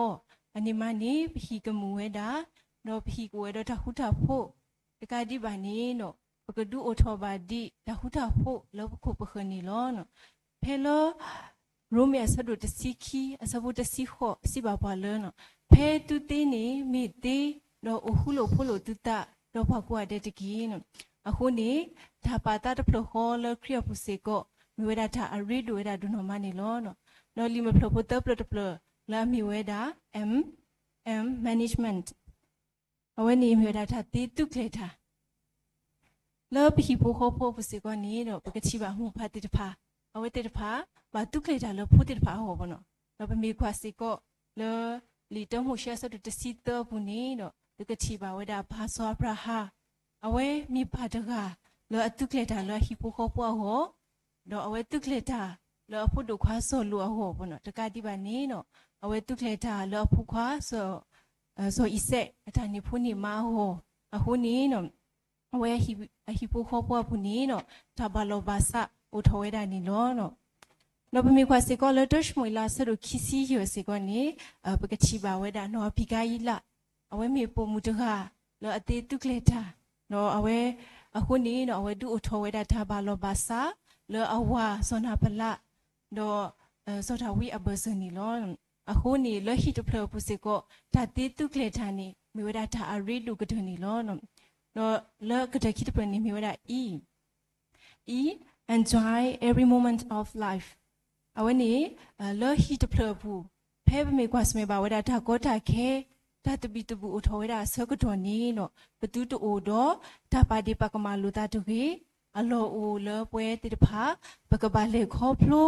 အန့ၣ်မးန့ၣ် ပဟံၣ်ကမုာ်ဝဲဒၣ်, ဒီးပဟံၣ်ကအိၣ်ဝဲဒီးတၢ်ဃူတၢ်ဖိး, တကးဒံးဘၣ်န့ၣ် ပကဒုးအိၣ်ထီၣ်ဘၣ်ဒံးတၢ်ဃူတၢ်ဖိးလၢပခိၣ်ပဃၢၤန့ၣ်လီၤ. ဖဲလၢ ရိမ့ၤအဆၢဒိၣ်တဆံခံ အဆၢဖိတဆံဃိး စံးဘၣ်ပှၤလၢ ဖဲသုသ့န့ၣ်မ့ၢ်သ့, ဒီးအိၣ်ဃူလိာ်ဖိးလိာ်သုသး ဒီးပှၤကိးဂၤဒဲးတက့ၢ်. အဃိန့ၣ် တၢ်ပာ်သးတဖျၢၣ်ဃီလၢခရံာ်အပူၤစ့ၢ်ကီး မ့ၢ်ဝဲဒၣ်တၢ်အရ့ဒိၣ်ဝဲဒၣ်ဒိၣ်နီၢ်မးန့ၣ်လီၤ. ဒီးလံာ်မုၢ်ဖျၢၣ်ဖိသၢဖျၢၣ်တဖျၢၣ်လၢအမ့ၢ်ဝဲဒၣ် M, M management, အဝဲန့ၣ်မ့ၢ်ဝဲဒၣ်တၢ်သ့သုးကျဲၤတၢ် လၢပဟံၣ်ဖိဃီဖိအပူၤစ့ၢ်ကီးန့ၣ်ဒီး ပကထံၣ်ဘၣ်မိၢ်ပၢ်သ့ၣ်တဖၣ်, အဝဲသ့ၣ်တဖၣ် ဘၣ်သုးကျဲၤတၢ်လၢဖိသ့ၣ်တဖၣ်အဂီၢ်ဘၣ်နီၤ. ဒီးပမ့ၢ်ကွၢ်စ့ၢ်ကီးလၢ လံာ်တၢမိၤၡ့အဆၢဒိၣ်တဆံသၢအပူၤန့ၣ်ဒီး ပကထံၣ်ဘၣ်ဝဲဒၣ်ပၢ်စီၤအၤဘြၤဟၣ်, အဝဲမ့ၢ်ပၢ်တဂၤလၢအသုးကျဲၤတၢ်လၢအဟံၣ်ဖိဃီဖိအဂီၢ်, ဒီးအဝဲသုးကျဲၤတၢ်လၢအဖိဒိၣ်ခွါစီၤလိာ်အဂီၢ်ဘၣ်နီၤ. တကးဒံးဘၣ်န့ၣ်ဒီး အဝဲသုးကျဲၤတၢ်လၢအဖိခွါ စီၤအံၤစဲးအတၢ်န့ၢ်ဖိန့ၢ်မါအဂီၢ်, အဃိန့ၣ် အဝဲအဟံၣ်ဖိဃီဖိအပူၤန့ၣ်ဒီး တၢ်ဘၣ်လီၤဘၣ်စးအိၣ်ထီၣ်ဝဲဒၣ်န့ၣ်လီၤ. ဒီးပမ့ၢ်ကွၢ်စ့ၢ်ကီးလၢ တၢၡမူၤအ့လး အဆၢဒိၣ်ခံဆံယဲၢ်စ့ၢ်ကီးန့ၣ် ပကထံၣ်ဘၣ်ဝဲဒၣ်နီၢ်အဘံကၤအံလး, အဝဲမ့ၢ်ပိာ်မုၣ်တဂၤလၢအသ့သုးကျဲၤတၢ်, ဒီးအဝဲ အဃိန့ၣ်ဒီး အဝဲဒုးအိၣ်ထီၣ်ဝဲဒၣ်တၢ်ဘၣ်လီၤဘၣ်စးလၢအဝၤစီၤနၤဘလး ဒီး စီၤဒၤဝံးအဘၢၣ်စၢၤန့ၣ်လီၤ. အဃိန့ၣ် လၢဟံၣ်တဖျၢၣ်အပူၤစ့ၢ်ကီး တၢ်သ့သုးကျဲၤတၢ်န့ၣ် မ့ၢ်ဝဲဒၣ်တၢ်အရ့ဒိၣ်ကတၢၢ်န့ၣ်လီၤ. ဒီးလၢကတၢၢ်ခံတဖျၢၣ်န့ၣ် မ့ၢ်ဝဲဒၣ် E, E, enjoy every moment of life. အဝဲန့ၣ် လၢဟံၣ်တဖျၢၣ်အပူၤ ဖဲပမ့ၢ်ကွၢ်ဆၢၣ်မဲာ်ဘၣ်ဝဲဒၣ်တၢ်ကီတၢ်ခဲ တၢ်သဘံၣ်သဘုၣ်အိၣ်ထီၣ်ဝဲဒၣ်အဆၢကတီၢ်န့ၣ်ဒီး ပသုတအိၣ်ဒီးတၢ်ပာ်ဒ့ၣ်ပာ်ကမၣ်လိာ်သးတဂ့ၤ. အလီၢ်အိၣ်လၢပဝဲသ့ၣ်တဖၣ် ပကဘၣ်လဲၤခီဖျိ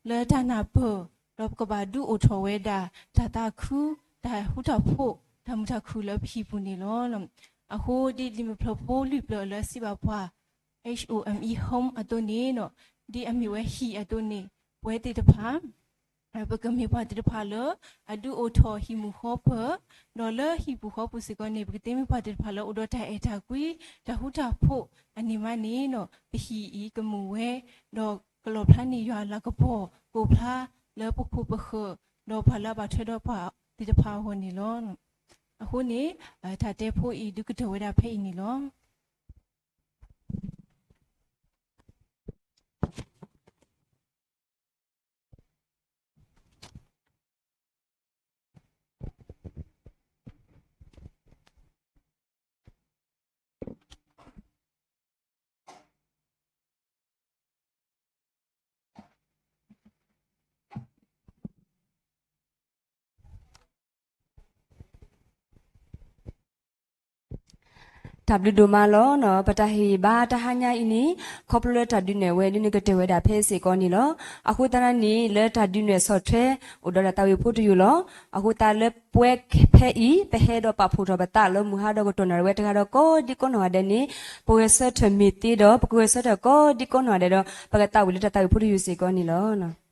လၢတၢ်နၢ်ပၢၢ် ဒီးပကဘၣ်ဒုးအိၣ်ထီၣ်ဝဲဒၣ် တၢ်သးခု တၢ်ဃူတၢ်ဖိး တၢ်မုာ်တၢ်ခုၣ်လၢပဟံၣ်ပူၤန့ၣ်လီၤ. အဃိဒ်လံာ်မုၢ်ဖျၢၣ်ဖိလွံၢ်ဖျၢၣ်လၢစံးဘၣ်ပှၤ H O M E home အသိးန့ၣ်ဒီး ဒ်အမ့ၢ်ဝဲဟံၣ်အသိးန့ၣ် ပဝဲသ့ၣ်တဖၣ် ပကမ့ၢ်ပှၤသ့ၣ်တဖၣ်လၢ အဒုးအိၣ်ထီၣ်ဟံၣ်မုၢ်ဃီပၢၢ်, ဒီးလၢဟံၣ်ပူၤဃီပူၤစ့ၢ်ကီးန့ၣ် ပကသ့မ့ၢ်ပှၤသ့ၣ်တဖၣ်လၢအိၣ်ဒီးတၢ်အဲၣ်တၢ်ကွံ, တၢ်ဃူတၢ်ဖိးအန့ၣ်မးန့ၣ်ဒီး ပဟံၣ်အံၤကမုာ်ဝဲ, ဒီးကလီၣ်ဖျါန့ၢ်ယွၤလၤကပီၤကိးဖျါလၢပခိၣ်ပဃၢၤ, ဒီးပှၤလၢအဘၣ်ထွဲဒီးပှၤသ့ၣ်တဖၣ်အဂီၢ်န့ၣ်လီၤ. အဃိန့ၣ် တၢ်တဲဖိအံၤဒုးကတၢၢ်ဝဲဒၣ်ဖဲအံၤန့ၣ်လီၤ. တၢ်ဘျုးဒိၣ်မးလီၤ. ပတၢ်ဟ့ၣ်ဘါတဟါညါအံၤန့ၣ် ခီဖျိလၢတၢ်ဒုးနဲၣ်ဝဲဒ်န့ၣ်ကတၢၢ်ဝဲဒၣ်ဖဲစ့ၢ်ကီးန့ၣ်လီၤ. အဃိသတးန့ၣ် လၢတၢ်ဒုးနဲၣ်ဆီၣ်ထွဲ အိၣ်ဒီးတၢ်သးဝံၣ်ဖိတယုၢ်လီၤ. အဃိသတးလၢပဝဲဖဲအံၤ ပဟဲဒီးပာ်ဖှိၣ်ထီၣ်ပသးလၢမုၢ်ဟါဒီးကတီၢ်နၣ်ရံၣ်ဝဲတဂၤဒီးကိးဒံကိးနီၢ်ဂၤဒဲးန့ၣ် ပဂဲၤဆၢထၢၣ်မ့ၢ်သ့ဒီး ပကဂဲၤဆၢထၢၣ်ကိးဒံကိးနီၢ်ဂၤဒဲးဒီး ပကသးဝံၣ်လၢတၢ်သးဝံၣ်ဖိတယုၢ်စ့ၢ်ကီးန့ၣ်လီၤ.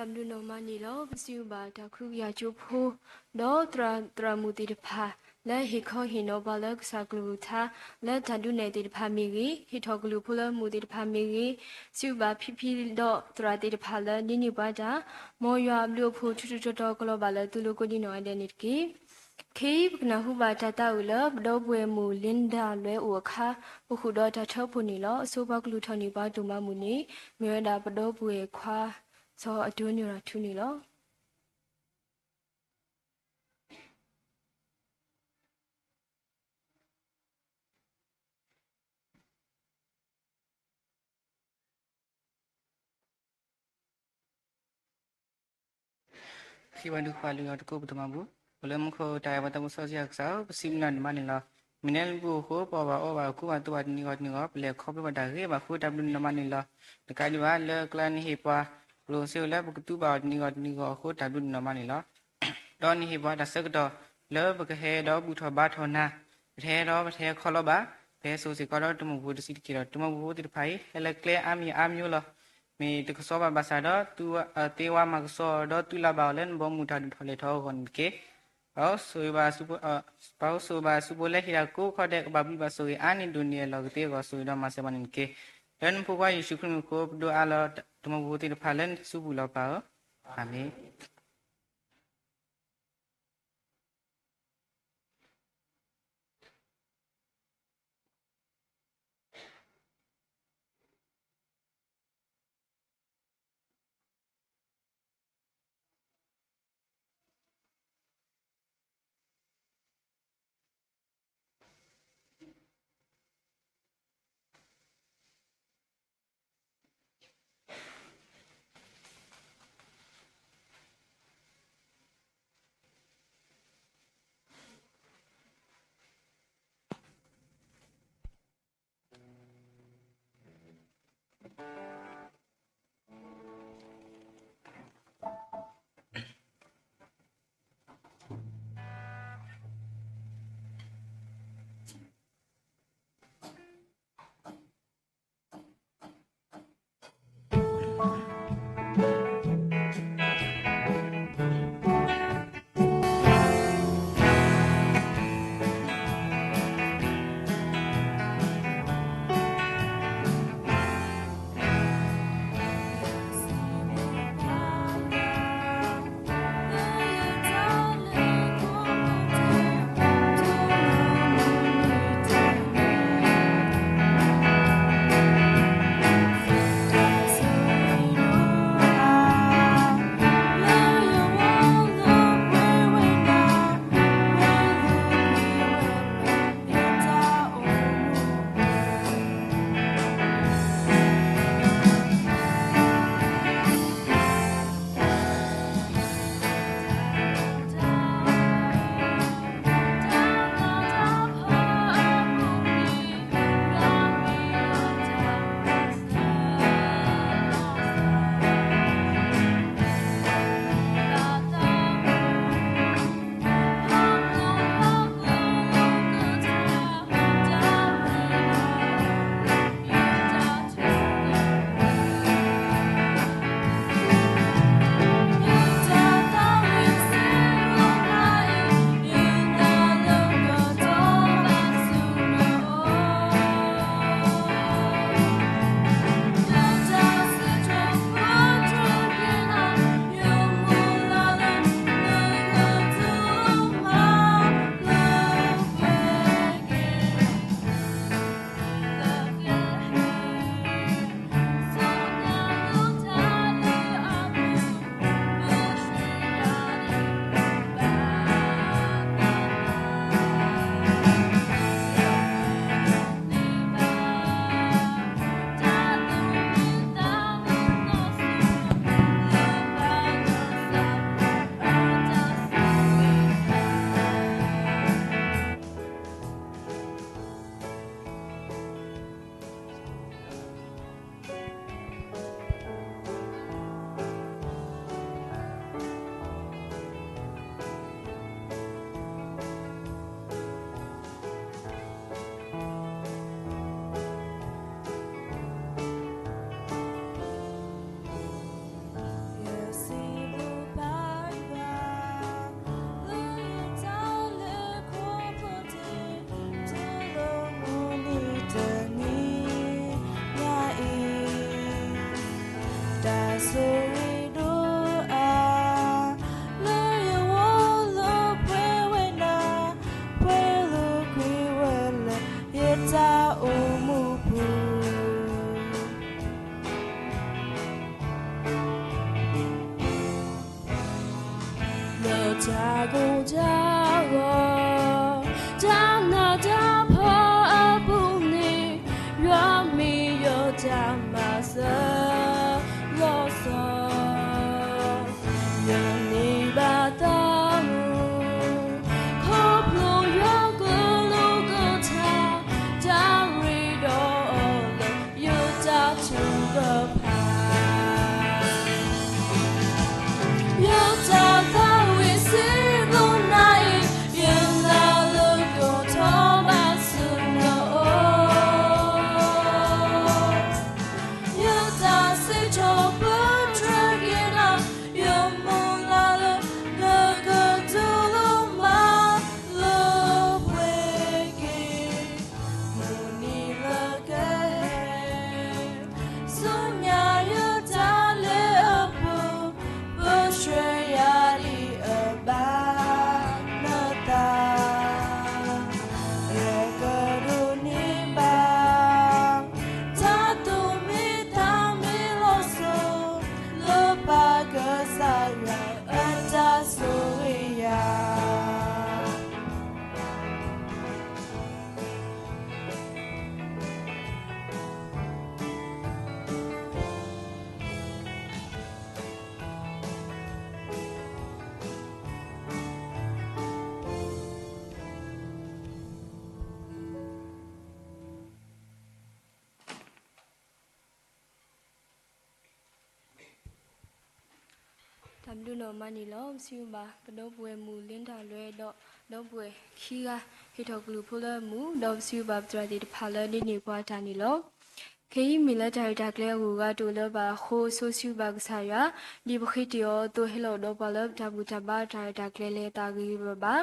တၢ်ဘျုးနီၢ်မးန့ၣ်လီၤ. ပစံးဘျုးဘၣ်တၢ်ခွဲးကယာ်ကၠိဖိ ဒီးသရၣ်သရၣ်မုၣ်သ့ၣ်တဖၣ် လၢဟ့ၣ်ခီဟ့ၣ်နီၤပှၤလၢကစၢ်ကလုၢ်ကထါ လၢတၢ်ဒုးနဲၣ်သ့ၣ်တဖၣ်မ့ၢ်ဂ့ၤ, ဟ့ၣ်ထီၣ်ကလုၢ်ဖိလၢမုၢ်သ့ၣ်တဖၣ်မ့ၢ်ဂ့ၤ, စံးဘျုးဘၣ်ဖံဖံဒီးသရၣ်သ့ၣ်တဖၣ်လၢဒ်န့ၢ်ပှၤတၢ်, မ်ယွၤအဘျုးအဖှိၣ်ထူထူတီတီကလီၤဘၣ်လၢသုလိၤကိးဒံနီၢ်ဂၤဒဲးန့ၣ်တက့ၢ်. ခဲအံၤပကနၢ်ဟူဘၣ်တၢ်သးအုးလၢ ပဒီပုၢ်ဝဲၢ်မုၣ် Linda လွဲအိၣ်အခါ ပဃုာ်ဒီးတၢ်ထၢဖှိၣ်န့ၣ်လီၤ. အဆိပှၤကလုၢ်ထီၣ်န့ၢ်ပှၤဒိၣ်မးမုၢ်န့ၣ် မ့ၢ်ဝဲဒၣ်ပဒီပုၢ်ဝဲၢ်ခွါ စီၤအဒိနံရၤထူန့ၣ်လီၤ. ဃ့ဘါထုကဖၣ်လၢယွၤတကိးပတၢ်မၤဘူၣ်, အိၣ်လၢမူခိၣ်တၢ်အဲၣ်ပှၤတၢ်ပၢဆှၢစံးအကစၢ်ဧၢ, ပစံးဘျုးနၤဒိၣ်မးန့ၣ်လီၤ. မ့ၢ်နဲလၢပအိၣ်အဃိ ပအီၣ်ဘၣ်အီဘၣ် ကူဘၣ်သိးဘၣ်တနံၤဂီၢ်တနံၤဂီၢ် ပလဲၤခီဖျိဘၣ်တၢ်ဂ့ၤဘၣ်အဃိ တၢ်ဘျုးနၤဒိၣ်မးန့ၣ်လီၤ. တကးဒံးဘၣ် လၢကျါနဟ့ၣ်ပှၤ ပဒိၣ်စ့လၢပကသူဘၣ်အီၤတနံၤဂီၢ်တနံၤဂီၢ်အဃိ တၢ်ဘျုးနၤဒိၣ်မးန့ၣ်လီၤ. ဒီးနဟ့ၣ်ပှၤတၢ်ဆၢကတီၢ် လၢပကဟဲဒီးဘူၣ်ထီၣ်ဘါထီၣ်နၤ, ပတဟဲဒီးပတဟဲခီလီၤဘၣ်, ပဟဲစိာ်စ့ၢ်ကီးဒီးတၢ်မုၢ်ဖိတဆံးတက့ၢ်ဒီး တၢ်မုၢ်ဖိသ့ၣ်တဖၣ်အံၤ ဟဲလၢကျဲအါမံၤအါမံၤလီၤ. မ့ၢ်တကဆှီဘၣ်ဘၣ်ဆၣ်ဒီး သုသ့ဝါမၤကဆှီဒီး သုလၢ်ဘၣ်အီၤလၢနဘီမုၢ်တၢ်ဒုးထီၣ်လဲၤထီၣ်အဂီၢ်န့ၣ်တက့ၢ်. ပၢ်အိၣ်ဆိၣ်ဂ့ၤဘၣ်အစုဖိလၢဟ့ၣ်တၢ်ကိးခီဒဲး ကဘၣ်ဘှံးဘၣ်ဆိၣ်ဂ့ၤအါန့ၢ်ဒိၣ်န့ၢ်အလီၢ်ကသ့အဂီၢ် ဆိၣ်ဂ့ၤဒီးမၤစၢၤဘၣ်န့ၣ်တက့ၢ်. လၢနဖိခွါယ့ၣ်ၡူးခရံာ်မံၤအဃိ ပဒိးအါလီၤ တၢ်မုၢ်ဖိသ့ၣ်တဖၣ်လၢနစုပူၤလီၤပၢ်ဧၢ, အၤမ့ၣ်. လၢတၢ်ကိၢ်တၢ်ဂီၤ, တၢ်နးတၢ်ဖှီၣ်အပူၤန့ၣ်, ယွၤမ့ၢ်ယတၢ်မၤစၢၤလီၤဆီ, ယန့ၢ်ဘၣ်သးမူ, ခီဖျိယွၤကလုၢ်ကထါ, တၢ်ရ့ဒီးအီၤလၢ ယတၢ်ထုကဖၣ်, ယတၢ်သးဝံၣ်စံးဘျုးနၤအံၤ, ယနာ်လၢကထီၣ်ဘၣ်ဆူနအိၣ်, ယတၢ်စံးထီၣ်ပတြၢၤက့ၤနၤ, ယမုၢ်လၢ်လၢ နကတူၢ်လိာ်မၤလၢပှဲၤက့ၤ မုၢ်နံၤလၢကဟဲ, ဆူညါယတၢ်လၢအပူၤ, ပတြၢၤယၤဒ်အဘၣ်နသး, ယကဒိးန့ၢ်ဘၣ် တၢ်သူၣ်မံသးမံလီၤဆီ, လၢပၢ်ကစၢ်ယွၤအတၢ်ဆိၣ်ဂ့ၤယၤ. တၢ်ဘျုးနီၢ်မးန့ၣ်လီၤ. ပစံးဘျုးဘၣ် ပဒီပုၢ်ဝဲၢ်မုၣ်လ့တၢ်လွဲဒီး ဒီပုၢ်ဝဲၢ်ခံဂၤ ဟ့ၣ်ထီၣ်ကလုၢ်ဖိလၢမူ, ဒီးပစံးဘျုးဘၣ်ပသရၣ်သ့ၣ်တဖၣ်လၢဒုးနဲၣ်ပှၤတၢ်န့ၣ်လီၤ. ခဲအံၤမ့ၢ်လၢတၢ်ရဲၣ်တၢ်ကျဲၤအဂုၤအဂၤတအိၣ်လၢၤဘၣ်အဃိ ဆိစံးဘျုးဘၣ်ကစၢ်ယွၤ, ဒ်ပဃ့တ့ၢ်အီၤအသိးဟ့ၣ်လီၤဒီးပှၤလၢတၢ်ဘူၣ်တၢ်ဘါတၢ်ရဲၣ်တၢ်ကျဲၤလၢအသးဂ့ၤဂ့ၤဘၣ်ဘၣ်,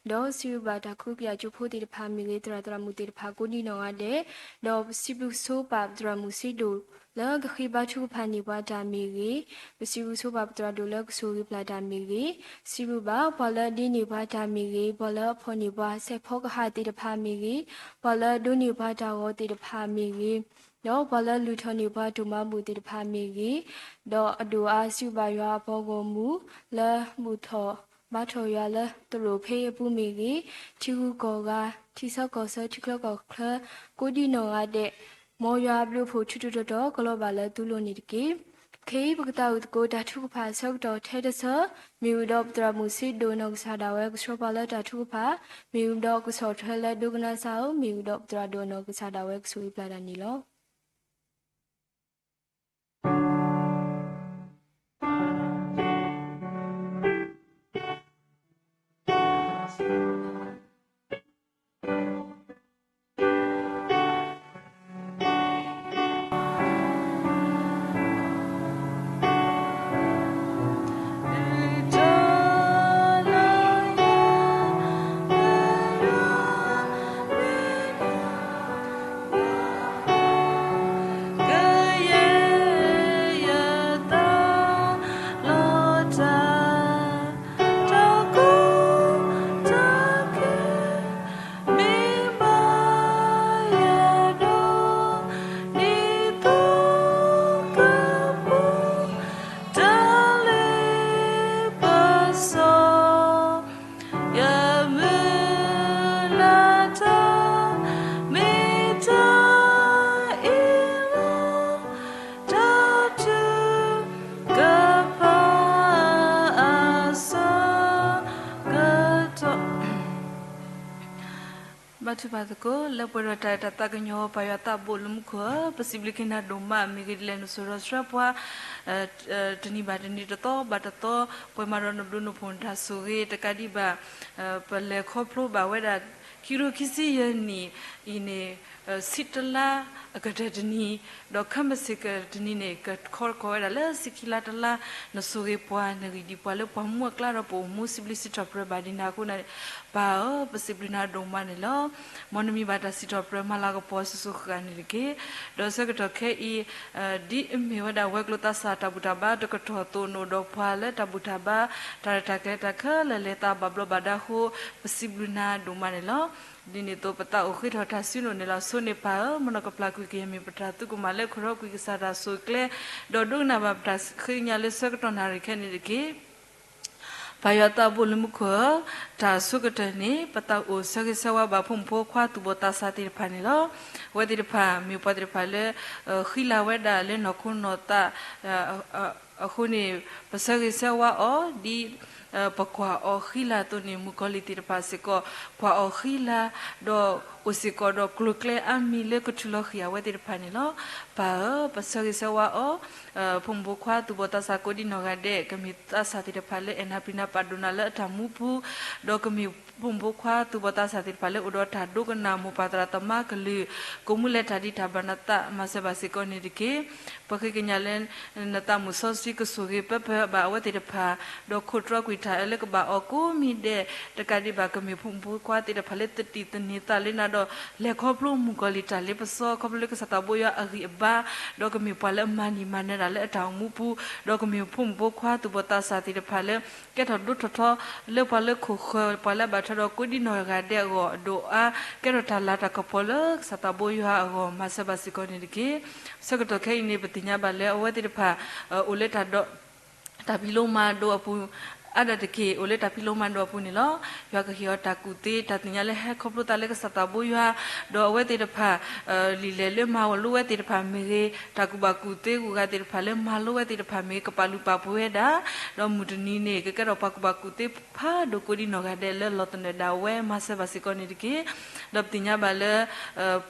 ဒီးစံးဘျုးဘၣ်တၢ်ခူပၠးကၠိဖိသ့ၣ်တဖၣ်မ့ၢ်ဂ့ၤ သရၣ်သရၣ်မုၣ်သ့ၣ်တဖၣ်ကိးဒံနီၢ်ဂၤဒဲး, ဒီးပစံးဘျုးဆိပာ်ပသရၣ်မုၣ်စ့ဒိၣ် လၢကဃ့ဘါထုကဖၣ်န့ၢ်ပှၤတၢ်မ့ၢ်ဂ့ၤ, ပစံးဘျုးဆိပာ်ပသရၣ်ဒိၣ်လၢကဆိၣ်ဂ့ၤပျၢ်တၢ်မ့ၢ်ဂ့ၤ, စံးဘျုးဘၣ်ပှၤလၢဒုးနဲၣ်ပှၤတၢ်မ့ၢ်ဂ့ၤ, ပှၤလၢအဖီၣ်န့ၢ်ပှၤဆဲးဖီကဟၣ်သ့ၣ်တဖၣ်မ့ၢ်ဂ့ၤ, ပှၤလၢဒိးန့ၢ်ပှၤတၢ်ဂီၤသ့ၣ်တဖၣ်မ့ၢ်ဂ့ၤ, ဒီးပှၤလၢလုၢ်ထီၣ်န့ၢ်ပှၤတိၢ်မၤဘူၣ်သ့ၣ်တဖၣ်မ့ၢ်ဂ့ၤ, ဒီးအဒိၣ်အါစံးဘျုးဘၣ်ယွၤအပှၤဂီၢ်မုၢ် လၢဘူၣ်ထီၣ်ဘါထီၣ်ယွၤလၢသရိာ်ဖ့အပူၤမ့ၢ်ဂ့ၤ, ထံဂုၤကီၢ်ဂၤ, ထံဆၢကီၢ်ဆၢ, ထံချၢကီၢ်ချၢ, ကိးဒံနီၢ်ဂၤဒဲး, မ်ယွၤအဘျုးအဖှိၣ်ထူထူတီတီ ကလီၤဘၣ်လၢသုလိၤန့ၣ်တက့ၢ်. ခဲအံၤပကသးဝံၣ်သကိးတၢ်ထုကဖၣ်အဆၢကတီၢ်ထဲတဆၢ, မ့ၢ်ဝံၤဒီးပသရၣ်မုၣ်စ့ဒိၣ်နီၢ်ကစၢ်ဒၣ်ဝဲကဆှီပှၤလၢတၢ်ထုကဖၣ်, မ့ၢ်ဝံၤဒီးကဆီၣ်ထွဲလၢဒိကနၣ်စၢ်ဧၢ, မ့ၢ်ဝံၤဒီးပသရၣ်ဒိၣ်နီၢ်ကစၢ်ဒၣ်ဝဲကဆိၣ်ဂ့ၤပျၢ်တၢ်န့ၣ်လီၤ. ဘါထုကဖၣ်သကိး လၢပှဲၤဒီးတၢ်အဲၣ်တၢ်သးကညီၤ ပၢ်ယွၤသးဘိလၢမူခိၣ်ဧၢ, ပစံးဘျုးက့ၤနၤဒိၣ်မး မ့ၢ်ဂ့ၤဒ်လဲၣ်နစိာ်ထီၣ်ဆှၢပှၤ တနံၤဘၣ်တနံၤ တသီဘၣ်တသီ, ပှဲၤမးဒီးနဘျုးနဖှိၣ်နတၢ်ဆိၣ်ဂ့ၤတကးဒံးဘၣ် ပလဲၤခီဖျိဘၣ်ဝဲဒၣ် ခံကထိခံဆံယဲၢ်နံၣ်အံၤန့ၣ် ဆံတလါအကတၢၢ်တနံၤ, ဒီးခဲမုၢ်ဆ့ၣ်ကတနံၤန့ၣ် ကခီကီၢ်ဝဲဒၣ်လၢဆံခံလါတလါ, နဆိၣ်ဂ့ၤပှၤ နဂံၢ်ဒံးပှၤလၢပှၤမူအကျါဒီးပအိၣ်မူစံးဘျုးစံးထီၣ်ပတြၢၤဘၣ်ဒ်နၤအဃိန့ၣ်, ပၢ်ဧၢ ပစံးဘျုးနၤဒိၣ်မးန့ၣ်လီၤ. မ်နမံၤဘၣ်တၢ်စံးထီၣ်ပတြၢၤမၤလၤကပီၤစိၤစိၤဃၣ်ဃၣ်န့ၣ်တက့ၢ်. ဒီးဆၢကတီၢ်ခဲအံၤ ဒ်အမ့ၢ်ဝဲဒၣ်ဝဲၤကျိၤသးစၢ်တၢ်ဘူၣ်တၢ်ဘါတကတီၢ်အသိး နအိၣ်ဒီးပှၤလၢတၢ်ဘူၣ်တၢ်ဘါ တၢ်ရဲၣ်တၢ်ကျဲၤတၢ်ခဲလၢာ်လဲၤသးဘၣ်ဘျီးဘၣ်ဒါအဃိ ပစံးဘျုးနၤဒိၣ်မးန့ၣ်လီၤ. ဒ်န့ၣ်အသိး ပသးအိၣ်ဃ့ထီၣ်တၢ်စုလိၤန့ၣ်လီၤ. ဆိန့ၢ်ပၢ်ဧၢ, မ်နကပျၢ်ကွံာ်ကယဲၢ်မ့ၢ်ပတၢ်သုးကမၣ်လၢခိၣ်ရီကွံာ်ကစၢ်တၢ်ဆိၣ်ကျဲ, ဒီးဒိကနၣ်ဘၣ်ပတၢ်ဃ့ကညးလၢဆၢကတီၢ်နၣ်ရံၣ်ခဲအံၤန့ၣ်တက့ၢ်. ပၢ်ယွၤသးဘိလၢမူခိၣ်ဧၢ, တၢ်အဆိကတၢၢ်န့ၣ် ပသးအိၣ်ဆၢဂ့ၤဆၢဝါဘၣ်ဖိမုၣ်ဖိခွါသူၣ်ဘီၣ်သးစၢ်သ့ၣ်တဖၣ်န့ၣ်လီၤ. အဝဲသ့ၣ်တဖၣ်မ့ၢ်ပှၤသ့ၣ်တဖၣ်လၢ ဃံလၤဝဲဒၣ်လၢနီၢ်ခိနီၢ်သး အဃိန့ၣ် ပဆၢဂ့ၤဆၢဝါအီၤ ဒ်ပကွၢ်အီၤဃံလၤအသိးန့ၣ် မုၣ်ကီၤလံၢ်သ့ၣ်တဖၣ်စ့ၢ်ကီး ကွၢ်အီၤဃံလၤ ဒီးအိၣ်စ့ၢ်ကီးဒီးကျိၤကျဲအါမံၤလၢကထုးလီၤဃံၤအဝဲသ့ၣ်တဖၣ်န့ၣ်လီၤ. ပၢ်ဧၢ, ပဆၢဂ့ၤဆၢဝါအီၤ ဖိမုၣ်ဖိခွါသူၣ်ဘီၣ်သးစၢ်ကိးဒံနီၢ်ဂၤဒဲး ကမ့ၢ်သးစၢ်သ့ၣ်တဖၣ်လၢအဲၣ်နၤပျံၤနၤပာ်ဒိၣ်နၤလၢအတၢ်မူပူၤ, ဒီးကမ့ၢ်ဖိမုၣ်ဖိခွါသူၣ်ဘီၣ်သးစၢ်သ့ၣ်တဖၣ်လၢအိၣ်ဒီးတၢ်ဒိကနၣ်မိၢ်ပၢ်သရၣ်သမါကလုၢ် ကိးမူလဲၤတၢ်ဒံးတၢ်ဘၣ်နသး မၤစၢၤဘၣ်စ့ၢ်ကီးန့ၣ်တက့ၢ်. ပဃ့ကညးလၢ နသးမုၣ်စီဆှံကဆိၣ်ဂ့ၤပၢပၢဘၣ်အဝဲသ့ၣ်တဖၣ်, ဒီးခိၣ်တြီကွံာ်တၢ်အၢလၢကဘၣ်အီၤကိးမံၤဒဲး, တကးဒံးဘၣ်ကမ့ၢ်ဖိမုၣ်ဖိခွါသ့ၣ်တဖၣ်လၢသတံၢ်သန့ၤသးလၢနၤဒီး လဲၤခီဖျိမုၣ်ကီၤလံၢ်တၢ်လ့ပစီ ခီဖျိလၢကစၢ်သးဘိယွၤအဂံၢ်အဘါ, ဒီးကမ့ၢ်ပှၤလၢအမၤနံၣ်မၤနၢၤတၢ်လၢအတၢ်အိၣ်မူပူၤ, ဒီးကမ့ၢ်ဖိမုၣ်ဖိခွါသူၣ်ဘီၣ်သးစၢ်သ့ၣ်တဖၣ်လၢ ကဲထီၣ်ဒိထီၣ်ထီလၢပှၤလၢခိၣ်ဃၢၤ ပှၤလၢအဘၣ်ထွဲဒီးကိးဒံနီၢ်ဂၤဒဲးအဂီၢ် အဒိၣ်အါ ကဲထီၣ်တၢ်လၤတၢ်ကပီၤလၢကစၢ်သးဘိယွၤအဂီၢ် မၤစၢၤဘၣ်စ့ၢ်ကီးန့ၣ်တက့ၢ်. ဆၢကတီၢ်ခဲအံၤန့ၣ် ပသ့ၣ်ညါဘၣ်လၢအဝဲသ့ၣ်တဖၣ် အိၣ်လၢတၢ် တၢ်ဖံးလိမၤဒိးအပူၤ, အါဒၣ်တက့ၢ် အိၣ်လၢတၢ်ဖံးလိမၤဒိးအပူၤန့ၣ်လီၤ. ယွၤကဟ့ၣ်အီၤတၢ်ကူၣ်သ့ တၢ်သ့ၣ်ညါလၢဟဲခီဖျိသးလၢကစၢ်သးဘိယွၤ, ဒီးအဝဲသ့ၣ်တဖၣ် လံာ်လဲၢ်လၢမၤလိဝဲသ့ၣ်တဖၣ်မ့ၢ်ဂ့ၤ, တၢ်ကူၣ်ဘၣ်ကူၣ်သ့ဂုၤဂၤသ့ၣ်တဖၣ်လၢမၤလိဝဲသ့ၣ်တဖၣ်မ့ၢ်ဂ့ၤ ကပာ်လုၢ်ပာ်ပှ့ၤဝဲဒၣ်, ဒီးမုၢ်တနံၤန့ၣ် ကကဲထီၣ်ပှၤကူၣ်ဘၣ်ကူၣ်သ့ဖးဒိၣ်ကိးဒံနီၢ်ဂၤဒဲးလၢလီၤသနၢၣ်ဒၣ်ဝဲ မၤစၢၤဘၣ်စ့ၢ်ကီးန့ၣ်တက့ၢ်. ဒီးပသ့ၣ်ညါဘၣ်လၢ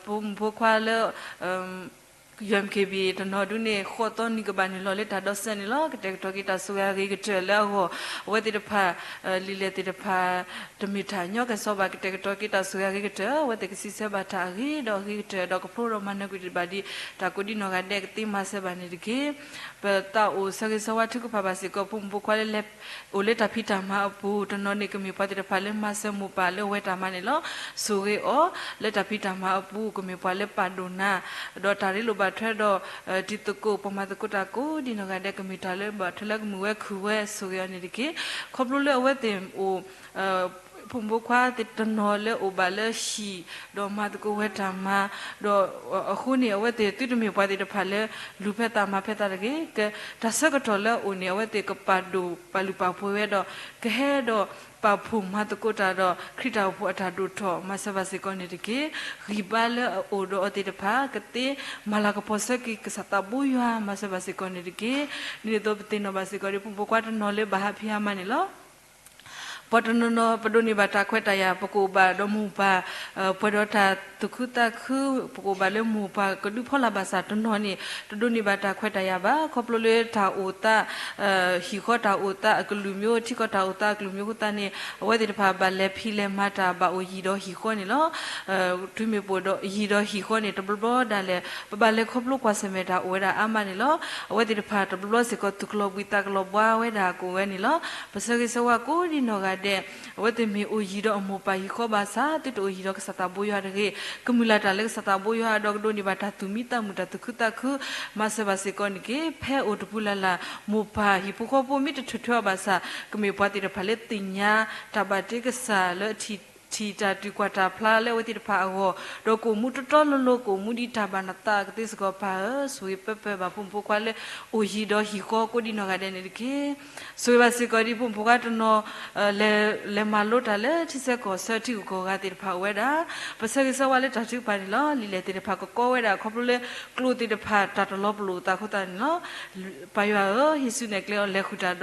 ဖိမုၣ်ဖိခွါလၢ ယွၤမ့ၢ်က့ၤဘၣ် တနီၤဒုန့ၣ် ဃိးသီနံၤကဘၣ်နုာ်လီၤလၢတၢ်ဒီးစၢၤန့ၣ်လီၤ. ကတဲာ်ကတီၤက့ၤတၢ်ဆိၣ်ဂ့ၤအဂ့ၤကတၢၢ်လၢအဂီၢ် အဝဲသ့ၣ်တဖၣ် လံာ်လဲၢ်သ့ၣ်တဖၣ် တမ့ၢ်တၢ်ညီကဲၣ်ဆိးဘၣ် ကတဲာ်ကတီၤက့ၤတၢ်ဆိၣ်ဂ့ၤအဂ့ၤကတၢၢ် အဝဲသ့ၣ်ကစံးဆၢဘၣ်တၢ်အဂ့ၤဒီးအဂ့ၤကတၢၢ် ဒီးကဖျိဒီးမၤနၢၤကွံာ်တဘၣ်ဒံး တၢ်ကိးဒံနီၢ်ဂၤဒဲးကသ့မၤစၢၤဘၣ်န့ၣ်တက့ၢ်. ပသးအိၣ်ဆၢဂ့ၤဆၢဝါထုကဖၣ်ဘၣ်စ့ၢ်ကီး ဖိမုၣ်ဖိခွါလၢ အိၣ်လၢတၢ်ဖံးတၢ်မၤအပူၤ တနီၤန့ၣ် ကမ့ၢ်ပှၤသ့ၣ်တဖၣ်လၢမၤစၢၤမိၢ်ပၢ်လၢအဝဲတၢ်မၤန့ၣ်လီၤ. ဆိၣ်ဂ့ၤအီၤ လၢတၢ်ဖံးတၢ်မၤအပူၤ ကမ့ၢ်ပှၤလၢပာ်ဒိၣ်နၤ ဒီးတၢ်ရ့လိာ်ဘၣ်ထွဲဒီး တံၤသကိး ပှၤမၤသကိးတၢ်ကိးဒံနီၢ်ဂၤဒဲး ကမ့ၢ်တၢ်လၢဘၣ်ထွဲလၢကမုာ်ဝဲခုၣ်ဝဲ ဆိၣ်ဂ့ၤအီၤန့ၣ်တက့ၢ်. ခီဖျိလၢအဝဲသ့ၣ်အိၣ် ဖိမုၣ်ဖိခွါတနီၤလၢအိၣ်ဘၣ်လၢဟံၣ် ဒီးမၤသကိးဝဲတၢ်မၤ ဒီးအဃိန့ၣ် အဝဲသ့ၣ်သုတမ့ၢ်ပှၤသ့ၣ်တဖၣ်လၢ လူၤဖဲသးမၤဖဲသးတဂ့ၤ, တၢ်ဆၢကတီၢ်လၢအအိၣ်န့ၣ် အဝဲသ့ၣ်ကပာ်ဒိၣ်ပာ်လုၢ်ပာ်ပှ့ၤဝဲဒီး ကဟဲဒီးပာ်ဖှိၣ်မၤသကိးတၢ်ဒီး ခရံာ်တၢ်အိၣ်ဖှိၣ်အတၢ်ဒိၣ်ထီၣ် မၤစၢၤဘၣ်စ့ၢ်ကီးန့ၣ်တက့ၢ်. ဂံၢ်ဘါလၢအအိၣ်ဒီးအဝဲသ့ၣ်တဖၣ် ကသ့မၤလၤကပီၤဆၢက့ၤကစၢ်သးဘိယွၤ မၤစၢၤဘၣ်စ့ၢ်ကီးန့ၣ်တက့ၢ်. ဒ်န့ၣ်အသိးပသ့ၣ်နီၣ်ဘၣ်စ့ၢ်ကီးဒီး ဖိမုၣ်ဖိခွါတနီၤလၢဘၣ်ဟးဖံးဟးမၤန့ၣ်လီၤ. ပှၤတနီၤနီၤ ပဒိးန့ၢ်ဘၣ်တၢ်ခွဲးတၢ်ယာ် ပကအိၣ်ဘၣ်ဒီးမိၢ်ပၢ် ပှဲၤဒီးတၢ်သူၣ်ခုသးခု ပကအိၣ်ဘၣ်လၢမိၢ်ပၢ်ကဒုးဖီလာ်ဘၣ်ဆၣ် တနီၤန့ၣ် တဒိးန့ၢ်ဘၣ်တၢ်ခွဲးတၢ်ယာ်ဘၣ် ခီဖျိလၢတၢ်အိၣ်သး ဟံၣ်ဃီတၢ်အိၣ်သးအကလုာ်မ့ၢ် ထံကီၢ်တၢ်အိၣ်သးအကလုာ်မ့ၢ်အဃိသတးန့ၣ် အဝဲသ့ၣ်တဖၣ်ဘၣ်လဲၤဖံးလဲၤမၤတၢ်ဘၣ်အိၣ်ယံၤဒီးဟံၣ်ဃီန့ၣ်လီၤ. တုၤမ့ၢ်ပအိၣ်ဒီးယံၤဒီးဟံၣ်ဃီန့ၣ် တဘျီဘျီဒၣ်လဲာ် ပဘၣ်လဲၤခီဖျိကွၢ်ဆၢၣ်မဲာ်တၢ်အိၣ်ဝဲဒၣ်အါမးန့ၣ်လီၤ. အဝဲသ့ၣ်တဖၣ်တဘျီဘျီစ့ၢ်ကီး သူၣ်ကလီၤဘှံးသးကလီၤဘှါဝဲဒၣ်ကအိၣ်ဝဲန့ၣ်လီၤ. ပဆၢဂ့ၤဆၢဝါကိးဒံနီၢ်ဂၤဒဲး အဝဲသ့ၣ်မ့ၢ်အိၣ်ယံၤဒီးအမိၢ်ပၢ်ဟံၣ်ဃီဘၣ်ဆၣ် သုတအိၣ်ယံၤဒီးကစၢ်သးဘိယွၤတဂ့ၤ, ကမုၢ်လၢ်တၢ်လၢကစၢ်သးဘိယွၤ ဒီးကဒိးန့ၢ်ဘၣ်တၢ်သူၣ်မံသးမုာ် တၢ်သူၣ်ခုသးခု မၤစၢၤဘၣ်စ့ၢ်ကီးန့ၣ်တက့ၢ်. ဖဲအိၣ်တပူၤလၢ်လၢ် မိၢ်ပၢ်ဟံၣ်ဖိဃီဖိမ့ၢ်တထုးထွဲအီၤဘၣ်ဆၣ် ကမ့ၢ်ပှၤသ့ၣ်တဖၣ်လၢသ့ၣ်ညါ တၢ်ဘၣ်တ့ကစၢ်လၢအထံၣ် ထံၣ်တၢ်တုၤကွၢ်တၢ်ဖျါလၢအဝဲသ့ၣ်တဖၣ်အဂီၢ်, ဒီးကအိၣ်မူတီတီလိၤလိၤ ကအိၣ်မူဒ်တၢ်ဘၣ်နသးကသ့စ့ၢ်ကီး ပၢ်ဧၢ, ဆိၣ်ဂ့ၤပၢပၢဘၣ်ဖိမုၣ်ဖိခွါလၢ အိၣ်ယံၤဒီးဟံၣ်ဃီကိးဒံနီၢ်ဂၤဒဲးန့ၣ်တက့ၢ်. ဆိၣ်ဂ့ၤဘၣ်စ့ၢ်ကီးဒ်ဖိမုၣ်ဖိခွါတနီၤ လဲၤမၤလိတၢ်လၢထံဆၢကီၢ်ဆၢထံဂုၤကီၢ်ဂၤသ့ၣ်တဖၣ်အိၣ်ဝဲဒၣ်, ပဆၢဂ့ၤဆၢဝါလၢတၢ်ထုကဖၣ်န့ၣ်လီၤ. လံာ်လဲၢ်သ့ၣ်တဖၣ်ကကီဝဲဒၣ် ခီဖျိလၢကျိာ်သ့ၣ်တဖၣ်တၢ်တလီၤပလိာ်အသးအဃိသတးန့ၣ်လီၤ. ပၢ်ယွၤဧၢ, ဟံးစုနဲၣ်ကျဲအီၤ လဲၤဃုာ်တၢ်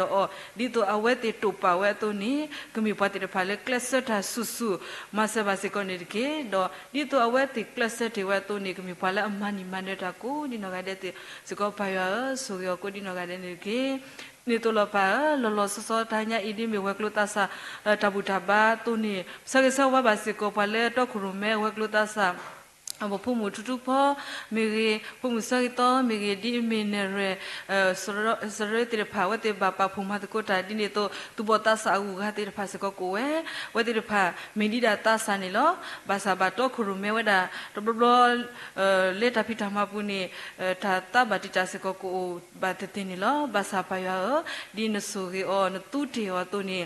ဒီးအီၤ ဒ်သိးအဝဲသ့ၣ်တိာ်ပာ်ဝဲအသိးန့ၣ် ကမ့ၢ်ပှၤသ့ၣ်တဖၣ်လၢကျဲးစၢးတၢ်ဆူၣ်ဆူၣ် မၤစၢၤဘၣ်စ့ၢ်ကီးန့ၣ်တက့ၢ်. ဒီးဒ်သိးအဝဲသ့ၣ်ကျဲးစၢးတ့ၢ်ဝဲအသိးန့ၣ် ကမ့ၢ်ပှၤလၢအမၤနံၣ်မၤနၢၤတၢ်ကိးဒံနီၢ်ဂၤဒဲးစ့ၢ်ကီး ပၢ်ယွၤဧၢ, ဆိၣ်ဂ့ၤအီၤကိးဒံနီၢ်ဂၤဒဲးန့ၣ်တက့ၢ်. န့ၣ်သိးလီၤပၢ်ဧၢ, လီၤလီၤဆီဆီတဟါညါအံၤဒ်မ့ၢ်ဝဲၤကျိၤသးစၢ် တၢ်ဘူၣ်တၢ်ဘါအသိးန့ၣ် ပဆၢဂ့ၤဆၢဝါဘၣ်စ့ၢ်ကီး ပှၤလၢတီခိၣ်ရိၣ်မဲဝဲၤကျိၤသးစၢ် အဝဲဖိမုၣ်ထူထူဖီမ့ၢ်ဂ့ၤ, ဖိမုၣ်ဆၢဂ့ၤသီမ့ၢ်ဂ့ၤ, ဒ်အမ့ၢ်နဲၣ်ရွဲၣ် စရ့သ့ၣ်တဖၣ် အဝဲသ့ၣ်ဘၣ်ပာ်ဖှိၣ်မၤသကိးတၢ် ဒ်န့ၣ်အသိး သူၣ်ဘီၣ်သးစၢ်အဂုၤအဂၤသ့ၣ်တဖၣ်စ့ၢ်ကီးကအိၣ်ဝဲ, အဝဲသ့ၣ်တဖၣ် မ့ၢ်ဒံးဒၣ်သးစၢ်န့ၣ်လီၤ. ဘၣ်ဆၣ်ဘၣ်တီခိၣ်ရိၣ်မဲဝဲဒၣ် တဘျီဘျီ လၢတၢ်ဖံးတၢ်မၤပူၤန့ၣ် တၢ်သးဘၣ်တံာ်တာ်စ့ၢ်ကီးကအိၣ်ဘၣ်သ့ၣ်သ့ၣ်န့ၣ်လီၤ. ဘၣ်ဆၣ်ပၢ်ယွၤဧၢ, ဒ်နဆိၣ်ဂ့ၤအီၤ နသူတ့ၢ်အီၤအသိးန့ၣ်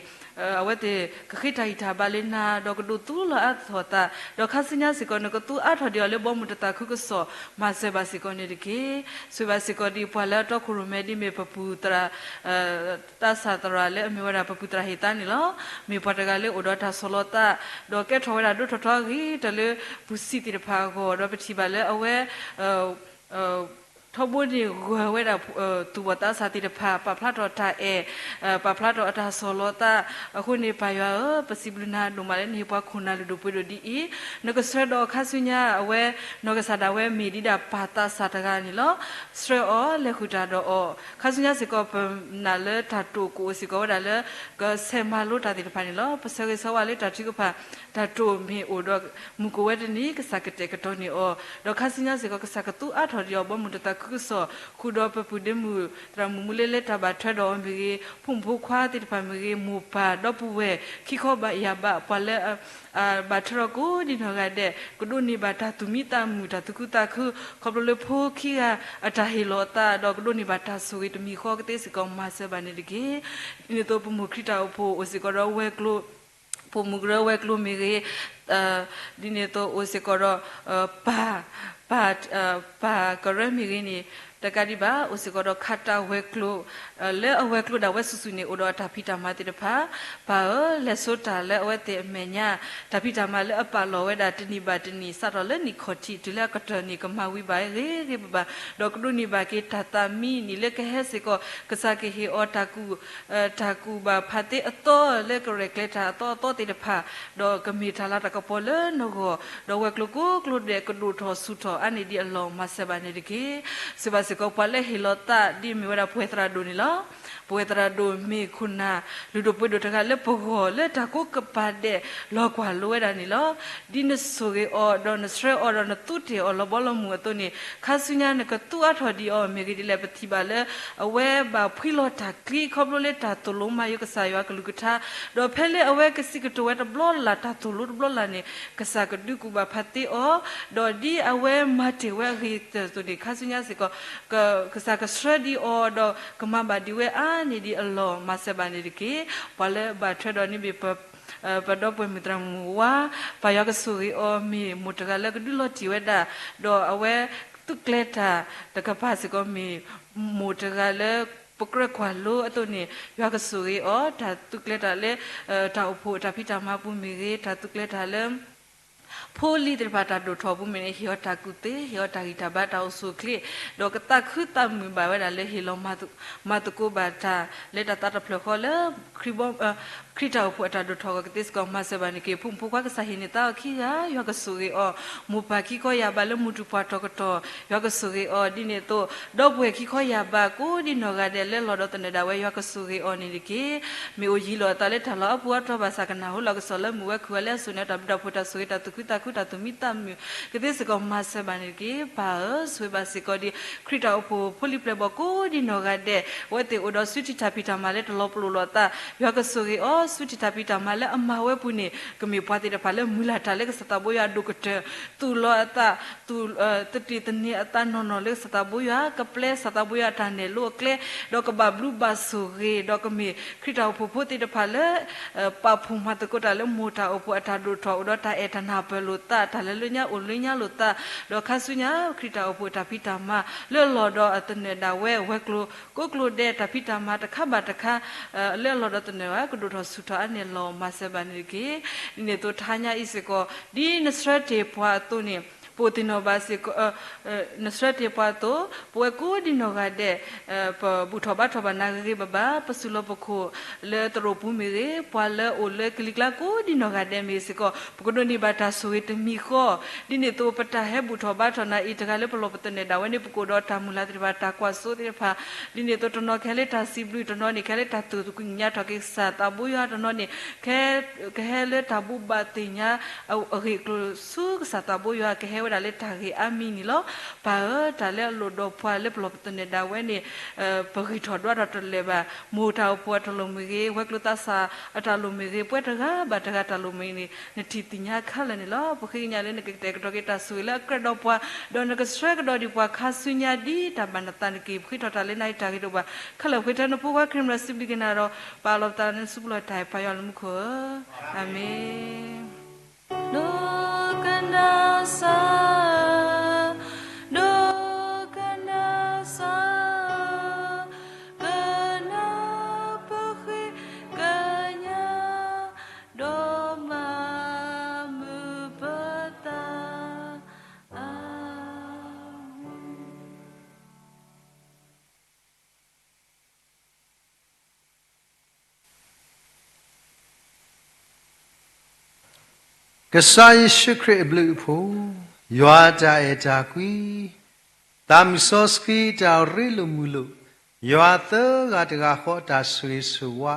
အဝဲသ့ၣ်ကဃ့တၢ်ဂံၢ်တၢ်ဘါလၢနၤ ဒီးကဒိးသူလီၤအါထီၣ်အသး ဒီးခါဆူညါစ့ၢ်ကီး နကသူအါထီၣ်ဒံး ဒီးလၢဘီမုၢ်တသးခုကစီၣ် မၤစၢၤဘၣ်စ့ၢ်ကီးန့ၣ်တက့ၢ်. ဆိၣ်ဂ့ၤဘၣ်စ့ၢ်ကီးဒ်ပှၤလၢအတီခိၣ်ရိၣ်မဲဒ်မ့ၢ်ပပူၤသရၣ် သးစၢ်သရၣ်လၢအမ့ၢ်ဝဲဒၣ်ပပူၤသရၣ်ဟ့ၣ်သါန့ၣ်လီၤ. မ့ၢ်ပှၤတဂၤလၢအိၣ်ဒီးတၢ်ဆီၣ်လီၤသး ဒီးကဲထီၣ်ဝဲဒၣ်ဒိၣ်ထီၣ်ထီအဂ့ၢ် တၢ်လၢပူၤဆံးသ့ၣ်တဖၣ်အဂီၢ် ဒီးပထံၣ်ဘၣ်လၢအဝဲ ထီဘိန့ၣ်ဂၢၤဝဲဒၣ် သူၣ်ဘီၣ်သးစၢ်သ့ၣ်တဖၣ် ပာ်ဖျါထီၣ်တၢ်အဲၣ် ပာ်ဖျါထီၣ်အတၢ်ဆီၣ်လီၤသး. အဃိန့ၣ် ပၢ်ယွၤဧၢ, ပစံးဘျုးနၤဒိၣ်မးလၢနဟ့ၣ်ပှၤခိၣ်နၢ်လုၢ်ဒိၣ်ပှ့ၤဒိၣ်ဒ်အံၤ, နကဆှၢဒီးခါဆူညါအဝဲ နီၢ်ကစၢ်ဒၣ်ဝဲမ့ၢ်ဒ်ဒၣ်ပၢ်သးစၢ်တဂၤန့ၣ်လီၤ. ဆှၢအီၤလဲၤဃုာ်တၢ်ဒီးအီၤ ခါဆူညါစ့ၢ်ကီး ပနာ်လၢတၢ်တိာ်ကအိၣ်စ့ၢ်ကီးဝဲဒၣ်လၢ ကဆဲးမၤလိတၢ်သ့ၣ်တဖၣ်န့ၣ်လီၤ. ပဆၢဂ့ၤဆၢဝါလၢတၢ်ထုကဖၣ် တၢ်တိာ်မ့ၢ်အိၣ်ဒီး မုၢ်ကအိၣ်ဝဲတနံၤ ကစၢ်ကတဲာ်ကတီၤန့ၢ်အီၤ, ဒီးခါဆူညါစ့ၢ်ကီး ကစၢ်ကသူအါထီၣ်ဒံးအီၤ ဘီမုၢ်တသးခုကစီၣ် ဃုာ်ဒီးပပုၢ်ဒ့မုၣ် သရၣ်မုၣ်မူလ့လၢတၢ်ဘၣ်ထွဲဒီးအီၤမ့ၢ်ဂ့ၤ, ဖိမုၣ်ဖိခွါသ့ၣ်တဖၣ်မ့ၢ်ဂ့ၤ, မိၢ်ပၢ်ဒီပုၢ်ဝဲၢ် ခံခီဘၣ်ယၢ်ဘၣ် ပှၤလၢ ဘၣ်ထွဲဒီးကိးဒံနီၢ်ဂၤဒဲး ကဒိးန့ၢ်ဘၣ်တၢ်သူၣ်မံသးမုာ် တၢ်သူၣ်ခုသးခု ခီဖျိလၢဖိခံဂၤအတၢ်ဟ့ၣ်လီၤအသး ဒီးကဒိးန့ၢ်ဘၣ်တၢ်ဆိၣ်ဂ့ၤတမံၤဃီကသ့စ့ၢ်ကီး မၤစၢၤဘၣ်န့ၣ်တက့ၢ်. ဒ်န့ၣ်အသိးပမိၢ်ခရံာ်တၢ်အိၣ်ဖှိၣ်အိၣ်စ့ၢ်ကီးဒီးဝဲၤကျိၤ ပိာ်မုၣ်ကရၢဝဲၤကျိၤမ့ၢ်ဂ့ၤ, ဒ်န့ၣ်အသိးအိၣ်စ့ၢ်ကီးဒီး ပၢ် ပၢ် ပၢ်ကရၢမ့ၢ်ဂ့ၤန့ၣ် တကးဒံးဘၣ် အိၣ်စ့ၢ်ကီးဒီးခးတၢ်ဝဲၤကျိၤ လၢအဝဲၤကျိၤဒၣ်ဝဲစုာ်စုာ်န့ၣ် အိၣ်ဒီးအတၢ်ဖံးတၢ်မၤသ့ၣ်တဖၣ်, ပၢ်ဧၢ, လဲၤဆိတၢ်လၢအဝဲသ့ၣ်အမဲာ်ညါ, တၢ်ဖံးတၢ်မၤလၢအပာ်လီၤဝဲဒၣ်တနံၣ်ဘၣ်တနံၣ် စးထီၣ်လၢနံၣ်ခီၣ်ထံး တုၤလၢအကတၢၢ်န့ၣ် ကမၤဝံၤဘၣ်ဂ့ၤဂ့ၤဘၣ်ဘၣ်, ဒီးကဒိးန့ၢ်ဘၣ်က့ၤတၢ်သးမံန့ၣ်လၢကဟဲစ့ၢ်ကီး ကစၢ်ကဟ့ၣ်အီၤတၢ်ကူၣ် တၢ်ကူၣ်ဘၣ်ဖးသ့အသီလၢကရဲၣ်ကျဲၤတၢ်အသီအသီသ့ၣ်တဖၣ်, ဒီးကမ့ၢ်တၢ်လၤတၢ်ကပီၤလၢနဂီၢ်, ဒီးဝဲၤကျိၤကိးကျိၤဒဲးကဒိၣ်ထီၣ်ဆူၣ်ထီၣ်အါန့ၢ်ဒံးအလီၢ် မၤစၢၤဘၣ်န့ၣ်တက့ၢ်. စံးဘၣ်စ့ၢ်ကီးပှၤလၢဟ့ၣ်လီၤသးဒ်မ့ၢ်ဝဲဒၣ်ပဝဲသရၣ်ဒိၣ်န့ၣ်လီၤ. ပဝဲသရၣ်ဒိၣ်မ့ၢ်ခိၣ်နၢ်လုၢ်ဒိၣ်ပှ့ၤဒိၣ်တဂၤလၢပဂီၢ်လၢတၢ်ကိးကပၤဒဲးလီၤကွၢ်လိဝဲဒၣ်န့ၣ်လီၤ. ဒ်နဆိၣ်ဂ့ၤအီၤဒီးနဆှၢအီၤဒီးနသူတ့ၢ်အီၤလီၤဘီလီၤမုၢ်အသိးန့ၣ် ခါဆူညါနကသူအါထီၣ်ဒံးအီၤမ့ၢ်ဂ့ၤဒ်လဲၣ် ပထံၣ်ဘၣ်လၢ အဝဲဘၣ်ဖှံလီၤတၢ်ချံခီဖျိလၢတၢ်သိၣ်လိမၤယိၤကစၢ်ယွၤကလုၢ်ကထါ, ဒီးဖဲလၢအဝဲကစံးကတိၤဝဲတဘျီလၢ် တၢ်သိၣ်လိတဘျီလၢ်န့ၣ် ကစၢ်ကဒုးကူၣ်ဘၣ်ဖးသ့အီၤ, ဒီးဒ်အဝဲမၤတ့ၢ်ဝဲအဂ့ၢ်အသိးန့ၣ် ခါဆူညါစ့ၢ်ကီး ကစၢ်ကဆှၢဒံးအီၤ ဒီးကမၤဘၣ်ဒံးဝဲအါန့ၢ်ဒံးအလီၢ် မၤစၢၤဘၣ်န့ၣ်တက့ၢ်. ပှၤလၢဘၣ်ထွဲဒီးန့ၣ်မ့ၢ် ပဒီပုၢ်ဝဲၢ်မုၣ်သရၣ်မုၣ်ဝါ, ပၢ်ယွၤကဆိၣ်ဂ့ၤအီၤ မ့ၢ်မိၢ်တဂၤလၢကဒုးလီၤတံၢ်ဝဲဒၣ်, ဒီးအဝဲသူကျဲၤတၢ်တကပၤစ့ၢ်ကီး မ့ၢ်မိၢ်တဂၤလၢ ပကြၢးကွၢ်လိအသိးန့ၣ် ယွၤကဆိၣ်ဂ့ၤအီၤ တၢ်သူကျဲၤတၢ်လၢ တၢ်အိၣ်ဖှိၣ်တၢ်ဖံးတၢ်မၤပူၤမ့ၢ်ဂ့ၤ, တၢ်သူကျဲၤတၢ်လၢ ဖိလံၤသ့ၣ်တဖၣ်တၢ်ဒိၣ်ထီၣ်ပူၤမ့ၢ်န့ၣ် ဟ့ၣ်အီၤတၢ်ကူၣ်သ့, ဟ့ၣ်အီၤတၢ်ဂံၢ်တၢ်ဘါတၢ်အိၣ်ဆူၣ်အိၣ်ချ့, ဒီးကသးခုသးမုာ်ဘၣ်ဝဲဒၣ်လၢဟ့ၣ်လီၤမၤသကိးဘၣ်တၢ်လၢတၢ်သးတဖျၢၣ်ဃီလၢ ခရံာ်တၢ်အိၣ်ဖှိၣ်အတၢ်ဒိၣ်ထီၣ်အဂီၢ်ကသ့စ့ၢ်ကီး မၤစၢၤဘၣ်န့ၣ်တက့ၢ်. ဖိမုၣ်ဖိခွါကစၢ်ဟ့ၣ်န့ၢ်သါအီၤခံဂၤ ယွၤကဆိၣ်ဂ့ၤအီၤ, မိၢ်ပၢ်ခံခီယၢ်ဘးလၢမူတူၢ်ပှၢ်ထီၣ်ကတီၢ် ယွၤကဆိၣ်ဂ့ၤအီၤ, ဒ်န့ၣ်အသိး ဒီပုၢ်ဝဲၢ်ခံခီယၢ်ဘးကိးဒံနီၢ်ဂၤဒဲးလၢလီၢ်ဒီးသနၢၣ်ဒၣ်ဝဲ ယွၤကဆိၣ်ဂ့ၤအီၤန့ၣ်တက့ၢ်. မ့ၢ်အိၣ်ယံၤလိာ်အသးလၢတၢ်လီၢ်အပူၤအတီၢ်ဘၣ်ဆၣ် ကနၢ်ဟူလီၤကစီၣ်လၢမုၢ်ဝဲခုၣ်ဝဲလၢအစိၣ်န့ၣ် တၢ်ဘျုးတၢ်ဖှိၣ်တၢ်ဆိၣ်ဂ့ၤတၢ်သူၣ်ခုသးခုတၢ်သူၣ်မံသးမုာ်ကသ့စ့ၢ်ကီး မၤစၢၤဘၣ်န့ၣ်တက့ၢ်. ပၢ်ဧၢ, ဆိၣ်ဂ့ၤဘၣ်စ့ၢ်ကီးဒံး ခရံာ်တၢ်အိၣ်ဖှိၣ်ဖိလံၤပျဲၢ်ဘီၣ်ကိးဒံနီၢ်ဂၤဒဲး အဝဲသ့ၣ်အိၣ်ဒီးစုထံၣ်တၢ်ဖံးတၢ်မၤလၢတလီၤပလိာ်လိာ်အသး ယွၤကဆိၣ်ဂ့ၤအီၤ, စုထံၣ်တၢ်ဖံးတၢ်မၤလၢအမၤဝဲပူၤန့ၣ် ကမ့ၢ်ပှၤသ့ၣ်တဖၣ်လၢမုၢ်လၢ်တၢ်လၢကစၢ်သးဘိယွၤအဒိၣ်ကတၢၢ် သူၣ်လီၤအသး သူၣ် သတံၢ်သန့ၤအသးနီၢ်နီၢ်လၢကစၢ်သးဘိယွၤ ကပျဲကစၢ်သးဘိယွၤအတၢ်နဲၣ်လိအကျဲ ဒီးကဘၣ်ဘျုးဘၣ်ဆိၣ်ဂ့ၤ ဒီးကမ့ၢ်ခရံာ်တၢ်အိၣ်ဖှိၣ်ဖိသ့ၣ်တဖၣ်လၢ ပာ်ဖှိၣ်မၤသကိးတၢ်လၢမိၢ်တၢ်အိၣ်ဖှိၣ်အတၢ်ဒိၣ်ထီၣ် အိၣ်ဒီးတၢ်အဲၣ်တၢ်နၢ်ပၢၢ်လိာ်သး တၢ်လဲၤလၢညါအိၣ်လၢညါလိာ်သး ဒီးခါဆူညါ ခရံာ်တၢ်အိၣ်ဖှိၣ်အတၢ်ဖံးတၢ်မၤ လၢအလီၢ်ဒီးအသနၢၣ်ဒၣ်ဝဲ ဝဲၤကျိၤကိးကျိၤဒဲး တၢ်ဖံးတၢ်မၤတခါဘၣ်တခါ လၢအလီၢ်ဒီးသနၢၣ်ဝဲ ကဒိၣ်ထီၣ်ဆူၣ်ထီၣ်အါန့ၢ်အလီၢ် မၤစၢၤဘၣ်န့ၣ်တက့ၢ်. ဒ်န့ၣ်အသိးတဟါညါအံၤစ့ၢ်ကီး ဒ်နဆှၢတ့ၢ်ပှၤအသိးန့ၣ် ပအိၣ်သ့ၣ်နီၣ်ဘၣ်စ့ၢ်ကီး နဆှၢတ့ၢ်ပှၤအသိး ပဝဲကိးဒံနီၢ်ဂၤဒဲး ပဘူၣ်ထီၣ်ဘါထီၣ်ဘၣ်နၤဂ့ၤဂ့ၤဘၣ်ဘၣ် ပစူၢ်လီၤပခိၣ်လၢသရိာ်ပူၤမ့ၢ်ဂ့ၤ ပှၤလၢအိၣ်လၢကလံၤကျါကိးဒံနီၢ်ဂၤဒဲးမ့ၢ်စ့ၢ်ကီး ပကဒိးန့ၢ်ဘၣ်တၢ်ဆိၣ်ဂ့ၤတမံၤဃီ ဒ်န့ၣ်အသိး ပတၢ်ဟဲဘူၣ်ထီၣ်ဘါထီၣ်နၤအံၤ တဂၤလၢပလီၢ်ပသနၢၣ်ဒၣ်ဝဲန့ၣ် ပကအိၣ်ဒီးတၢ်မုၢ်လၢ်သ့ၣ်တဖၣ် တၢ်ကွၢ်စိသ့ၣ်တဖၣ် ဒ်န့ၣ်အသိးတနီၤကဟဲလၢတၢ်စံးဘျုး တနီၤန့ၣ် ကဟဲလၢတၢ်သူၣ်သကိးညါထီၣ်က့ၤကစၢ်သးဘိယွၤ တနီၤန့ၣ် ကဟဲလၢတၢ်ဘိးဘၣ်သ့ၣ်ညါ အဂ့ၢ်အကျိၤဆူကစၢ်သးဘိယွၤ ကဟဲဝဲဒၣ်လၢတၢ်ဂ့ၤအါမံၤန့ၣ်လီၤ. ပၢ်ဧၢ, တၢ်လၢအလိၣ်ဒီးပှၤလၢပလီၢ်ပသနၢၣ်ဒၣ်ဝဲန့ၣ် ပဂံၢ်ထီၣ်ဒွးထီၣ်တလၢာ်ဘၣ်, မိၢ်တၢ်အိၣ်ဖှိၣ်အတၢ်လိၣ်မ့ၢ်ဂ့ၤ, ဝဲၤကျိၤသးစၢ်အတၢ်လိၣ်မ့ၢ်ဂ့ၤ, ပှၤတဂၤဘၣ်တဂၤတၢ်လိၣ်မ့ၢ်ဂ့ၤန့ၣ် နထံၣ်သ့ၣ်ညါခဲလၢာ်န့ၣ်လီၤ. ပဃ့ကညးလၢနကကတဲာ်ကတီၤက့ၤတၢ်ဆိၣ်ဂ့ၤလၢအကြၢးဒီးပှၤ, ဒီးနကဆှၢကဒီးဒံးပှၤခါဆူညါဒ်တၢ်ဘၣ်နသးန့ၣ်တက့ၢ်. ပဃ့ထီၣ်တၢ်လၢနၤအံၤတၢ်ဂ့ၤတအိၣ်ဘၣ်ခဲလၢာ် ပဃ့ထဲနဖိခွါခရံာ်မရၤစံးဘျုးက့ၤနၤဒီး ပာ်လီၤပသးလၢနစုပူၤလီၤတၢ်အံၤ ပၢ်ယွၤလၢမူခိၣ်ဧၢ, အၤမ့ၣ်. ဒိကနၣ်စၢ် ကစၢ်ယ့ၣ်ၡူးခရံာ်အဘျုးအဖှိၣ်, ယွၤတၢ်အဲၣ်တၢ်ကွံ, သးမုၢ်စီဆှံတၢ်ရ့လိာ်မုာ်လိာ်, ယွၤသၢဂၤတဂၤဃီတၢ်ဆိၣ်ဂ့ၤဆိၣ်ဝါ,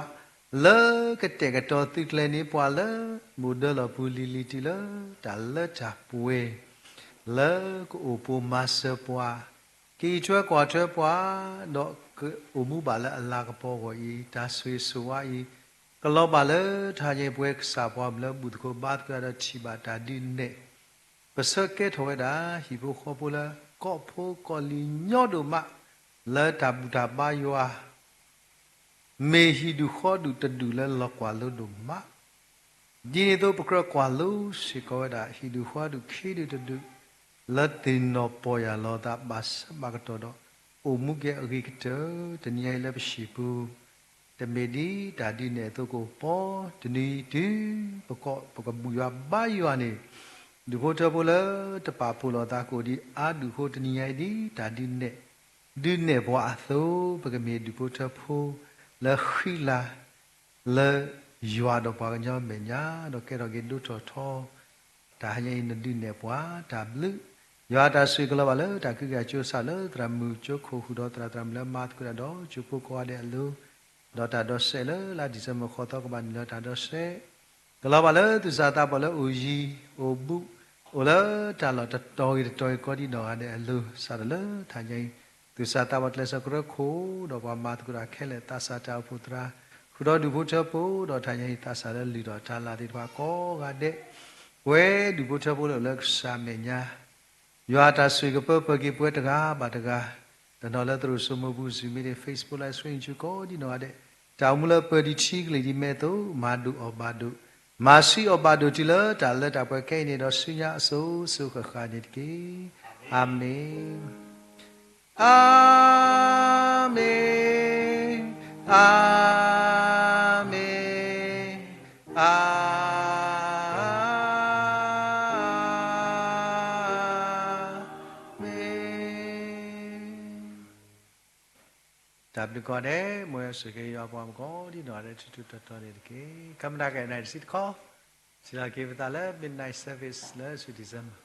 လၢကတဲာ်ကတီၤသုးကျဲၤန့ၢ်ပှၤလၢ မိၢ်ဒၢလီၢ်ပူၤလံၤလံၤတုၤလၢတၢ်လၢတၢ်ပှဲၤ, လၢကအိၣ်ပိာ်မၤစၢၤပှၤ ကအံးထွဲကွၢ်ထွဲပှၤ, ဒီးကအိၣ်မူဘၣ်လၢအလၤကပီၤအဂီၢ်အံၤ, တၢ်ဆိၣ်ဂ့ၤဆိၣ်ဝါအံၤ, ကလီၤဘၣ်လၢတဟါညါအံၤပဝဲကစၢ်ပှၤကမျၢၢ်ဘူၣ်သကိးဘါသကိးဒီးထံၣ်ဘၣ်တၢ်ဒုးနဲၣ်, ပဆၢကဲထီၣ်ဝဲဒၣ် ဟံၣ်ဖိဃီဖိလၢ ကီၢ်ဖိကီၢ်လံၤညီဒိၣ်မး, လၢတၢ်ဘူၣ်တၢ်ဘါယွၤ မ့ၢ်ဟံၣ်ဒူၣ်ဃီဒူၣ်တဒူၣ်လၢလီၤကွၢ်လိဒိၣ်မး, ဒ်န့ၣ်အသိးပကြၢးကွၢ်လိစ့ၢ်ကီးဝဲဒၣ် ဟံၣ်ဒူၣ်ဃီဒူၣ်ခံဒူၣ်တဒူၣ်, လၢသ့ၣ်နီၣ်ပီၢ်ယၢ်လီၤသးဘၣ်ဆၢဘၣ်ကတီၢ်ဒီး အိၣ်မူက့ၤအဂ့ၤကတၢၢ် တနံၤညါအံၤလၢပဟံၣ်ပူၤ, တမ့ၢ်ဒ်တၢ်ဒုးနဲၣ်အသိးကအိၣ်ပီ, တနံၤအံၤတုၤပကီၢ် ပကဘူၣ်ယွၤဘါယွၤန့ၣ်, ဒူၣ်ဖိထၢဖိလၢတပာ်ဖှိၣ်လိာ်သးကအိၣ်ဒံးအါဒူၣ်အဃိ တနံၤညါအံၤဒ်တၢ်ဒုးနဲၣ် ဒုးနဲၣ်ပှၤအသိး ပကမ့ၢ်ဒူၣ်ဖိထၢဖိလၢဃံလၤ လၢယွၤဒီးပှၤကညီအမဲာ်ညါ, ဒီးကဲထီၣ်က့ၤဒိၣ်ထီၣ်ထီ, တဟါညါအံၤနဒုးနဲၣ်ပှၤတၢ်ဘျုး, ယွၤတၢ်ဆိၣ်ဂ့ၤကလီၤဘၣ်လၢတၢ်ကဟုကယာ်ကၠိစးလၢသရၣ်မုၣ်ကၠိခိၣ်ဃုာ်ဒီးသရၣ်သရၣ်မုၣ်လၢမၤသကိးတၢ်ဒီးကၠိဖိကိးဂၤဒဲးအလိၤ, ဒီးတၢ်ဒီးစဲးလၢလါဒံၣ်စဲဘၢၣ်ဃိးသီကဘၣ်နုာ်လီၤတၢ်ဒီးစဲး ကလီၤဘၣ်လၢသူၣ်စၢ်သးဘီၣ်လၢအိၣ်ယံၤ, အိၣ်ဘူး, အိၣ်လၢတၢ်လီၢ်တတီၤဂ့ၤတတီၤဂ့ၤကိးဒံးနီၢ်ဂၤဒဲးအလိၤ, စးထီၣ်လၢတဟါညါအံၤ, သူၣ်စၢ်သးဘီၣ်ကျဲးစၢးကရၢခိၣ်, ဒီးပှၤမၤသကိးတၢ်ခဲလၢာ် သးစၢ်တၢ်အိၣ်ဖှိၣ်သရၣ်, ဃုာ်ဒီးဒူၣ်ဖိထၢဖိ, ဒီးတဟါညါအံၤ သးစၢ်လၢလုၢ်ထီၣ်တၢ်လၤသ့ၣ်တဖၣ်ကိးဂၤဒဲး, ပဝဲဒူၣ်ဖိထၢဖိလၢအိၣ်လၢကစၢ်မဲာ်ညါ ယွၤတၢ်ဆိၣ်ဂ့ၤကပၢပှဲၤက့ၤပဝဲတဂၤဘၣ်တဂၤ, တနီၤလၢသရိာ်စိမိၤပူၤ Zoom meeting, Facebook Live stream ကိးဒံးနီၢ်ဂၤဒဲး, တၢ်အိၣ်မူလၢပၢၤဒံးထံကလံၢ်ဒံးမဲာ်အသိး မၤဒိၣ်အီၣ်ဘၣ်ဒိၣ်, မၤဆှံအီၣ်ဘၣ်ဒိၣ်တုၤလၢတၢ်လၢတၢ်ပှဲၤခဲအံၤန့ၣ်ဒီးဆူညါအစိၤစိၤဃၣ်ဃၣ်န့ၣ်တက့ၢ်. အၤမ့ၣ်, အၤမ့ၣ်, အၤမ့ၣ်, အၤ မ့ၣ်. တၢ်ဘျုးကိးဂၤဒဲး, မ်ယွၤဆိၣ်ဂ့ၤက့ၤယွၤပှၤမုၣ်ကိးဒံးနီၢ်ဂၤဒဲး ထူထူတီတီန့ၣ်တက့ၢ်. ကမၤတၢ်ကဲအနံၣ်တဆံတခီ, စံးလီၤက့ၤပသးလၢ midnight service လၢဆူ December